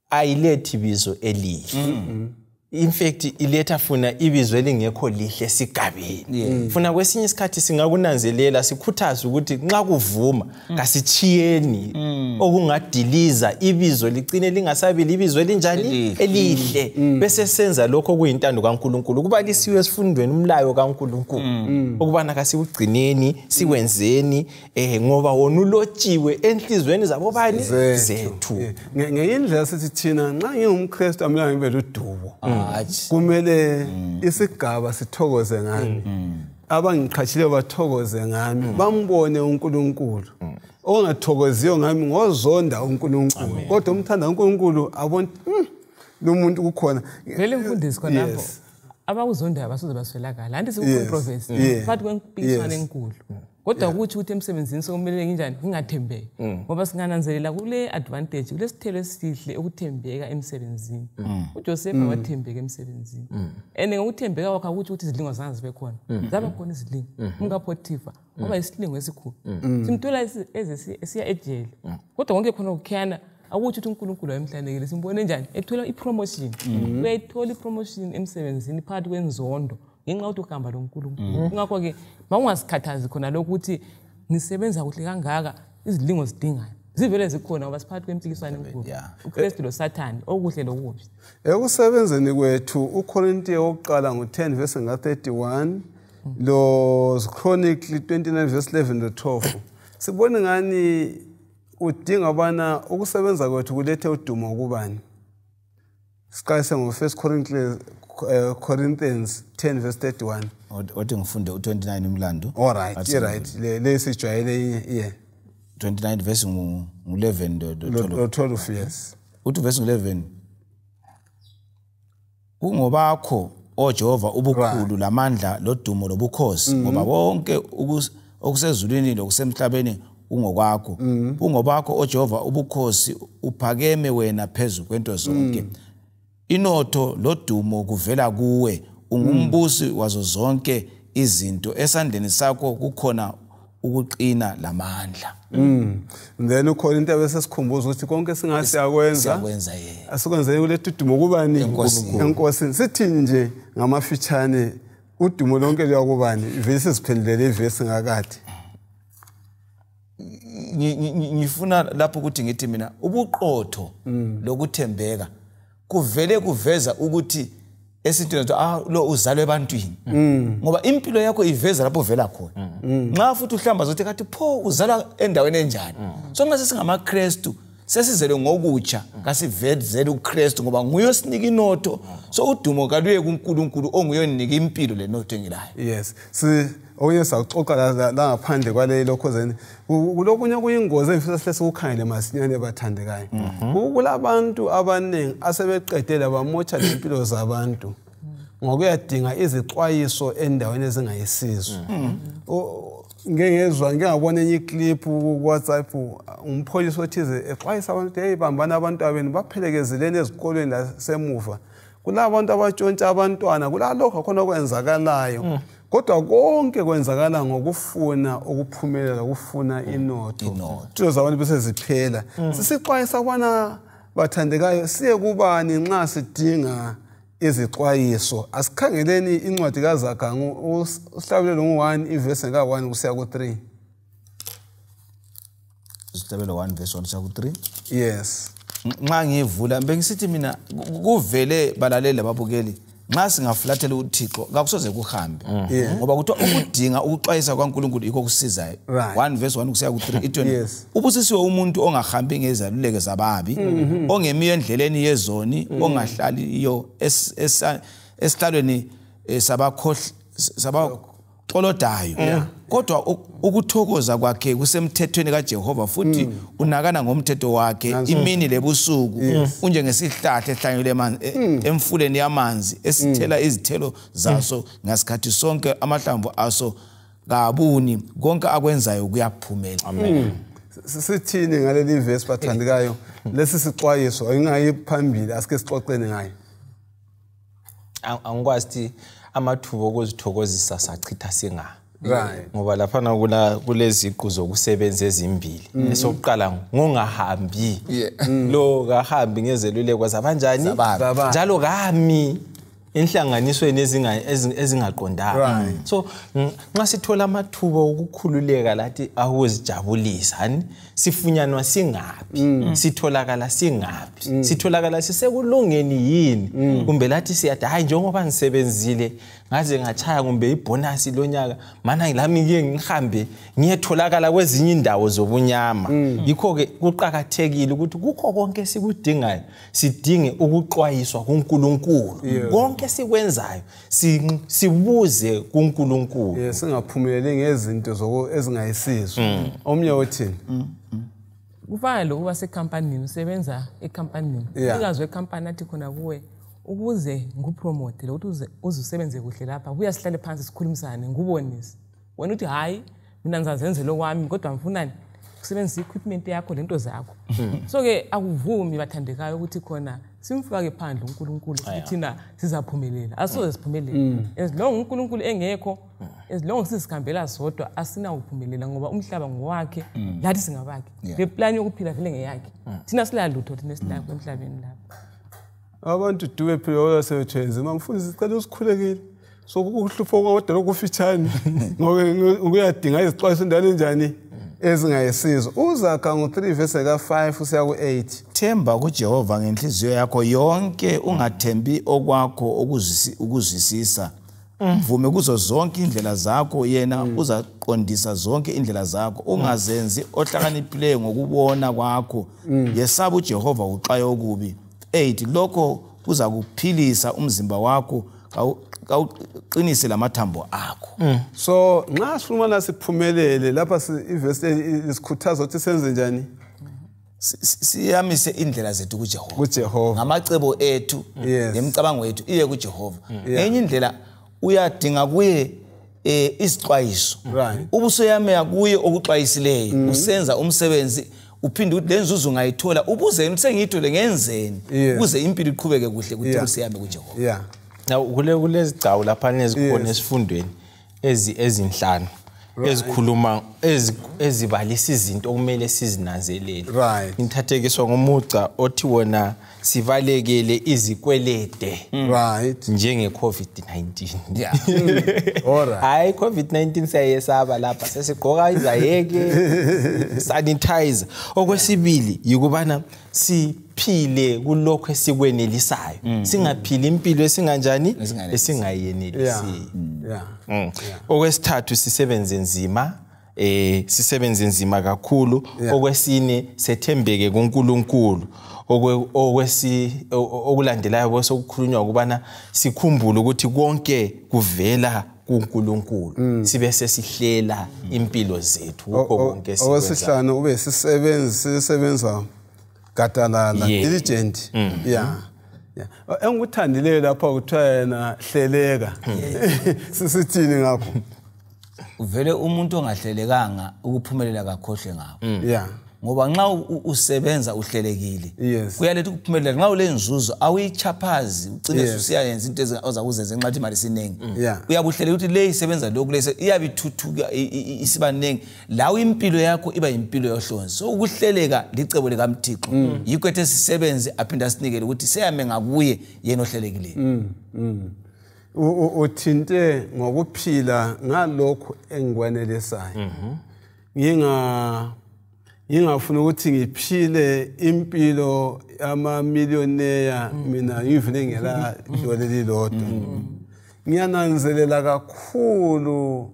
ayilethi ibizo elihle. In fact iletha funa ibizo elingekho lihle esigabeni. Funa kwesinye isikhathi singakunanzelela sikhuthaze ukuthi nxa kuvuma kasitshiyeni okungadiliza ibizo licine lingasabili ibizo elinjani elihle, bese senza lokho okuyintando kaNkulunkulu kuba lisiwe esifundweni umlayo kaNkulunkulu ukubana kasiwugcineni siwenzeni ngoba wona ulotshiwe enhlizweni zabo bani zethu. Ngeyindlela sithi thina nxa ngingumKristu amela ngibe ludubo. Kumele isigaba sithokoze ngami, abangiqhatshileyo bathokoze ngami, bambone uNkulunkulu. Ongathokoziyo ngami ngozonda uNkulunkulu, kodwa umthanda uNkulunkulu abone lo muntu kukhona. Vele mfundisi khonapho abakuzondayo abasoze baswelakala. Anti sikucontroversy phakathi kwempikiswano enkulu. Kodwa ukuthi ukuthi emsebenzini sokumele nginjani ngingathembeki, ngoba singananzelela kule advantage kulesithelo esihle ukuthembeka emsebenzini. uJoseph wathembeka emsebenzini, and ngokuthembeka kwakhe ukuthi ukuthi izilingo zange zibe khona, zaba khona izilingo. UmkaPotifa waba isilingo esikhulu, simthola esiya ejele, kodwa konke khona ukukhiyana akuthi ukuthi uNkulunkulu wayemhlanekile. Simbone njani ethola ipromotion, uyayithola ipromotion emsebenzini phakathi kwenzondo ngenxa yokuthi uhamba loNkulunkulu. Kungakho-ke mawungasikhathazi khona lokhu ukuthi ngisebenza kuhle kangaka, izilingo zidingayo zivele zikhona ngoba siphakathi kwempikiswano enkulu, uKristu loSathane, okuhle lokubi. Ekusebenzeni kwethu uKorintiye wokuqala ngo-10 verse nga-31 lo Chronicle 29 verse 11 no 12 sibone ngani udinga bana ukusebenza kwethu kulethe udumo kubani. Siqalise ngo-1 Corinthians 10 verse 31. Othi ngifunde u29 umlando. All right, right. Le sijwayele iye. 29 verse ngu11 lo 12, yes. Uthi verse 11. Kungobakho o Jehova ubukhulu lamandla lodumo lobukhosi, ngoba bonke okusezulwini lokusemhlabeni ungokwakho. Kungobakho o Jehova ubukhosi, uphakeme wena phezulu kwento zonke. Inotho lodumo kuvela kuwe, ungumbusi wazo zonke izinto, esandleni sakho kukhona ukuqina lamandla. Then uKorinto bese sikhumbuza ukuthi konke singasiyakwenza asikwenzeni kuletha udumo kubani eNkosini. Sithini nje ngamafitshane udumo lonke luyakubani? Ivesi siphendulele ivesi ngakade. Ngifuna lapho ukuthi ngithi mina ubuqotho lokuthembeka kuvele kuveza ukuthi esintwini lo uzalwe ebantwini, ngoba impilo yakho iveza lapho uvela khona. Nxa futhi uhlamba zothi kathi pho uzalwa endaweni enjani. So nxa sesingamaKristu sesizelwe ngokutsha, kasivezele uKristu ngoba nguye osinika inotho. So udumo kaluye kuNkulunkulu onguye onika impilo lenotho engilayo. Yes. Okunye sakuxoxa la ngaphandle kwale lokhozeni kulokunye kuyingozi engifisa sihle sikukhangele masinyane bathandekayo. Kulabantu abaningi asebeqedela bamotsha lempilo zabantu ngokuyadinga izixwayiso endaweni ezingayisizo. Ngeke ngezwa ngeke ngabona enye iclip ku WhatsApp umpholisa othize exwayisa abantu, hey, bambana abantu abenu baphelekezeleni ezikolweni lasemuva, kulabantu abatshontsha abantwana, kulalokho khona okwenzakalayo. Kodwa konke kwenzakala ngokufuna ukuphumelela, ukufuna inotho. Impilo zabantu bese ziphela. Sisixwayisa kwana bathandekayo, siye kubani nxa sidinga izixwayiso? Asikhangeleni incwadi kaZaga, uhlabelelo ngu-1, ivesi ka-1 kusiya ku-3. Isihlabelo 1 verse 1 kusiya ku-3. Yes. Nxa ngivula bengisithi mina kuvele balaleli lababukeli, nxa singafulathela uThixo kakusoze kuhambe, ngoba kuthiwa ukudinga ukuxwayisa kwaNkulunkulu yikho kusizayo. 1 verse 1 kusiya ku-3 ithi, ubusisiwe umuntu ongahambi ngezaluleko zababi, ongemiyo endleleni yezoni, ongahlaliyo esihlalweni sabaxolodayo, kodwa ukuthokoza kwakhe kusemthethweni kaJehova, futhi unakana ngomthetho wakhe imini lebusuku. Unjengesihlahla ehlanyelwe emfuleni yamanzi, esithela izithelo zaso ngasikhathi sonke, amahlamvu aso kabuni, konke akwenzayo kuyaphumela. Amen. Sithini ngaleli verse bathandekayo? Lesi sixwayiso ingayi phambili, asike sixoxeni ngayo. Angikwazi ukuthi amathuba okuzithokozisa sachitha singa. Ngoba laphana kuleziqu zokusebenza ezimbili. Esokuqala ngongahambi. Lo kahambi ngezeluleko zabanjani? Njalo kami enhlanganisweni ezingaqondanga. So nxa sithola amathuba okukhululeka lathi awuzijabulisa, hani sifunyanwa singaphi, sitholakala singaphi, sitholakala sisekulungeni yini, kumbe lathi siyathi hayi njengoba ngisebenzile ngaze ngachaya kumbe ibonus lonyaka, mana lami ngike ngihambe ngiyetholakala kwezinye indawo zobunyama. Yikho ke kuqhakathekile ukuthi kukho konke sikudingayo sidinge ukuxwayiswa kuNkulunkulu. Konke sikwenzayo sibuze kuNkulunkulu. Singaphumeleli ngezinto ezingayisizo. Omnye uthini? Kufana lokuba sekhampanini, usebenza ekhampanini, umnikazi wekhampani athi khona kuwe, ukuze ngikupromote lokuthi uze usebenze kuhle lapha, buya sihlale phansi sikhulumisane ngikubonise. Wena uthi hayi mina ngizazenzela okwami, kodwa ngifunani ukusebenzisa i-equipment yakho lento zakho. So ke akuvumi bathandekayo ukuthi khona simfake phandle uNkulunkulu thina sizaphumelela. Asoze siphumelele as long uNkulunkulu engekho, as long sizikhambela sodwa asinawuphumelela, ngoba umhlaba ngowakhe lathi singabakhe. Le plan yokuphila vele ngeyakhe, thina silalutho thina esilakho emhlabeni lapha. Abantu duwe phela sebethwenzima, mfundisi sicela usikhulekile. So ukuhlupha kodwa lokufitshane ngoba uyadinga izixwayiso endaweni enjani ezingayisizo. Uzaga ngo3 verse ka5 usiya ku8. Themba kuJehova ngenhliziyo yakho yonke, ungathembi okwakho ukuzwisisa. Mvume kuzo zonke indlela zakho, yena uzaqondisa zonke indlela zakho. Ungazenzi ohlakaniphileyo ngokubona kwakho. Yesaba uJehova uxwaye okubi. 8 lokho kuzakuphilisa umzimba wakho, kawuqinise lamathambo akho. So nxa sifuna siphumelele lapha, ivesi isikhuthaza ukuthi senze njani? Siyamise indlela zethu kuJehova, ngamacebo ethu nemicabango yethu iye kuJehova. Enye indlela uyadinga kuye isixwayiso, ubusoyameya kuye okuxwayisileyo, usenza umsebenzi uphinde ukuthi le nzuzo ungayithola, ubuze yena sengiyithole ngenzeni ukuze impilo iqhubeke kuhle, kuthi usiyame kuJehova. Now kulezigcawu lapha ezikhona esifundweni ezinhlanu ezikhuluma ezibalisa izinto okumele sizinanzelele. Ngithathekiswa ngomugca othi wona sibalekele izikwelede njenge COVID-19. Alright. Hayi COVID-19 siyayesaba lapha, sesigqoka izayeke, sanitizer. Okwesibili yikubana siphile kulokho esikwenelisayo, singaphili impilo esinganjani esingayenelisi. Okwesithathu sisebenze nzima, sisebenze nzima kakhulu. Okwesine sethembeke kuNkulunkulu. Okulandelayo bese ukukhulunywa ukubana sikhumbule ukuthi konke kuvela kuNkulunkulu, sibe sesihlela impilo zethu kukho konke sikwenzayo. Okwesihlanu ube sisebenza gadalala, diligent. Engikuthandileyo lapha kuthiwa yena hleleka. Sisithini ngakho? Uvele umuntu ongahlelekanga ukuphumelela kakhohle ngakho. Ngoba nxa usebenza uhlelekile, kuyaletha ukuphumelela. Nxa ulenzuzo awuyichaphazi, ugcine usiyayenza into ozakuzenza nxa imali isiningi. Uyabe uhlelekile ukuthi le isebenza lokhu, le iyabe ithuthuka isiba ningi, lawe impilo yakho iba yimpilo yohlonzi. So ukuhleleka licebo likaMthixo, yikho ethe sisebenze aphinde asinikele ukuthi seyame ngakuye yena ohlelekileyo. Uthinte ngokuphila ngalokhu engikwanelisayo. Ngingafuna ukuthi ngiphile impilo yamamillionaire, mina ngivele ngela dole lilodwa. Ngiyananzelela kakhulu,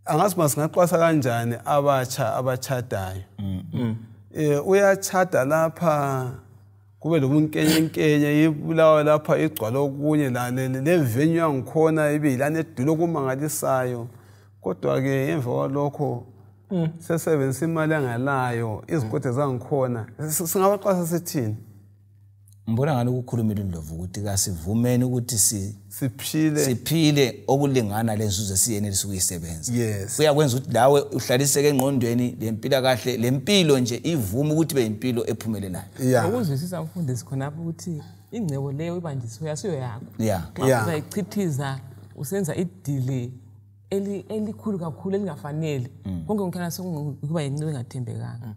angazi masingaqwasa kanjani abatsha abachadayo. Uyachada lapha kube lobunkenyenkenye, ibulawa lapha igcwala okunye, le venue yangikhona ibe yilana edulo okumangalisayo. Kodwa-ke emva kwalokho sesebenzisa imali angalayo, izikode zangikhona. Singabaqwasa sithini? Ngibona ngani ukukhulumile uNdlovu ukuthi kasivumeni ukuthi siphile okulingana lenzuzo esiyenelisa ukuyisebenza. Kuyakwenza ukuthi lawe uhlaliseke engqondweni, lempilakahle, lempilo nje ivume ukuthi ibe yimpilo ephumelelayo. Ukuzwisisa mfundisi khonapho ukuthi ingcebo leyo ibanjisiwe asiyo yakho. Uzayichithiza usenza idili elikhulu kakhulu elingafanele. Konke ngikhana sokuba yincebo engathembekanga.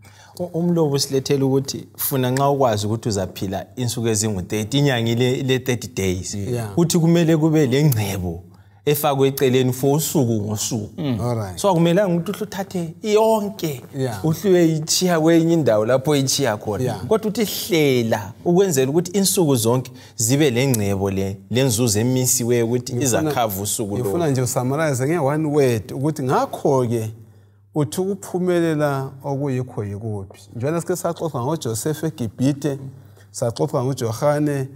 Umlobo usilethela ukuthi funa nxa ukwazi ukuthi uzaphila insuku ezingu-30, inyanga ile 30 days, uthi kumele kube lengcebo efakwe eceleni for usuku ngosuku. So akumelanga ukuthi uthathe yonke uhluye ichiya kwenye indawo lapho ichiya khona, kodwa uthi hlela ukwenzela ukuthi insuku zonke zibe lengcebo le lenzuzo emisiweyo ukuthi izakhava usuku lo. Ngifuna nje usummarize nge one word ukuthi ngakho-ke uthi ukuphumelela okuyikho yikuphi. Njengoba sike saxoxa ngoJoseph eGibhithe, saxoxa ngoJohane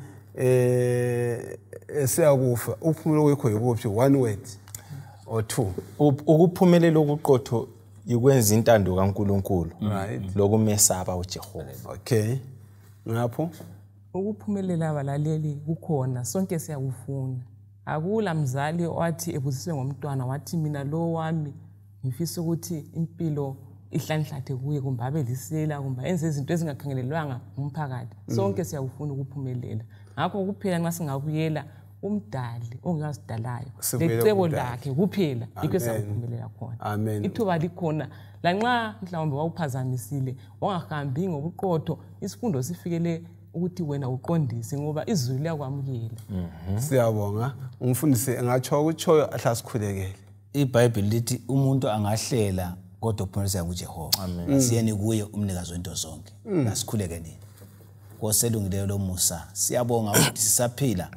esiyakufa, ukuphumelela okuyikho yikuphi? One word or two. Ukuphumelela okuqotho yikwenza intando kaNkuluNkulu lokumesaba uJehova. Okay. Ngapho ukuphumelela abalaleli kukhona, sonke siyakufuna. Akula mzali owathi ebusiswe ngomntwana wathi mina lo wami ngifisa ukuthi impilo ihlanhlathe kuye, kumbe abe lisela, kumbe enze izinto ezingakhangelelwanga ngumphakathi. Sonke siyakufuna ukuphumelela. Ngakho kuphela nxa singabuyela umdali ongasidalayo lecebo lakhe kuphela, yikho esiyakuphumelela khona. Ithuba likhona, lanxa mhlawumbe wawuphazamisile wangahambi ngobuqotho, isifundo sifikele ukuthi wena uqondise, ngoba izulu liyakwamukela. Siyabonga. Umfundisi engatsho ukutshoyo ahlasikhulekele. IBhayibheli lithi umuntu angahlela kodwa uphumelelisa nguJehova. Asiyeni kuye umnikazi wento zonke. Asikhuleke nini. Nkosi elungileyo lomusa, siyabonga ukuthi sisaphila,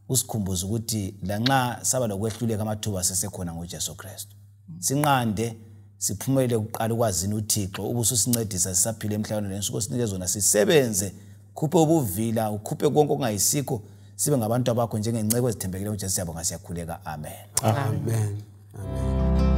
usikhumbuze ukuthi lanxa saba lokwehluleka amathuba sesekhona ngoJesu Kristu. Sinqande siphumelele kuqala ukwazini uThixo, ubususincedisa sisaphila emhlabeni lensuku osinike zona, sisebenze, khuphe ubuvila, ukhuphe konke okungayisikho, sibe ngabantu abakho njengenceko ezithembekileyo uJesu. Siyabonga, siyakhuleka. Amen. Amen. Amen.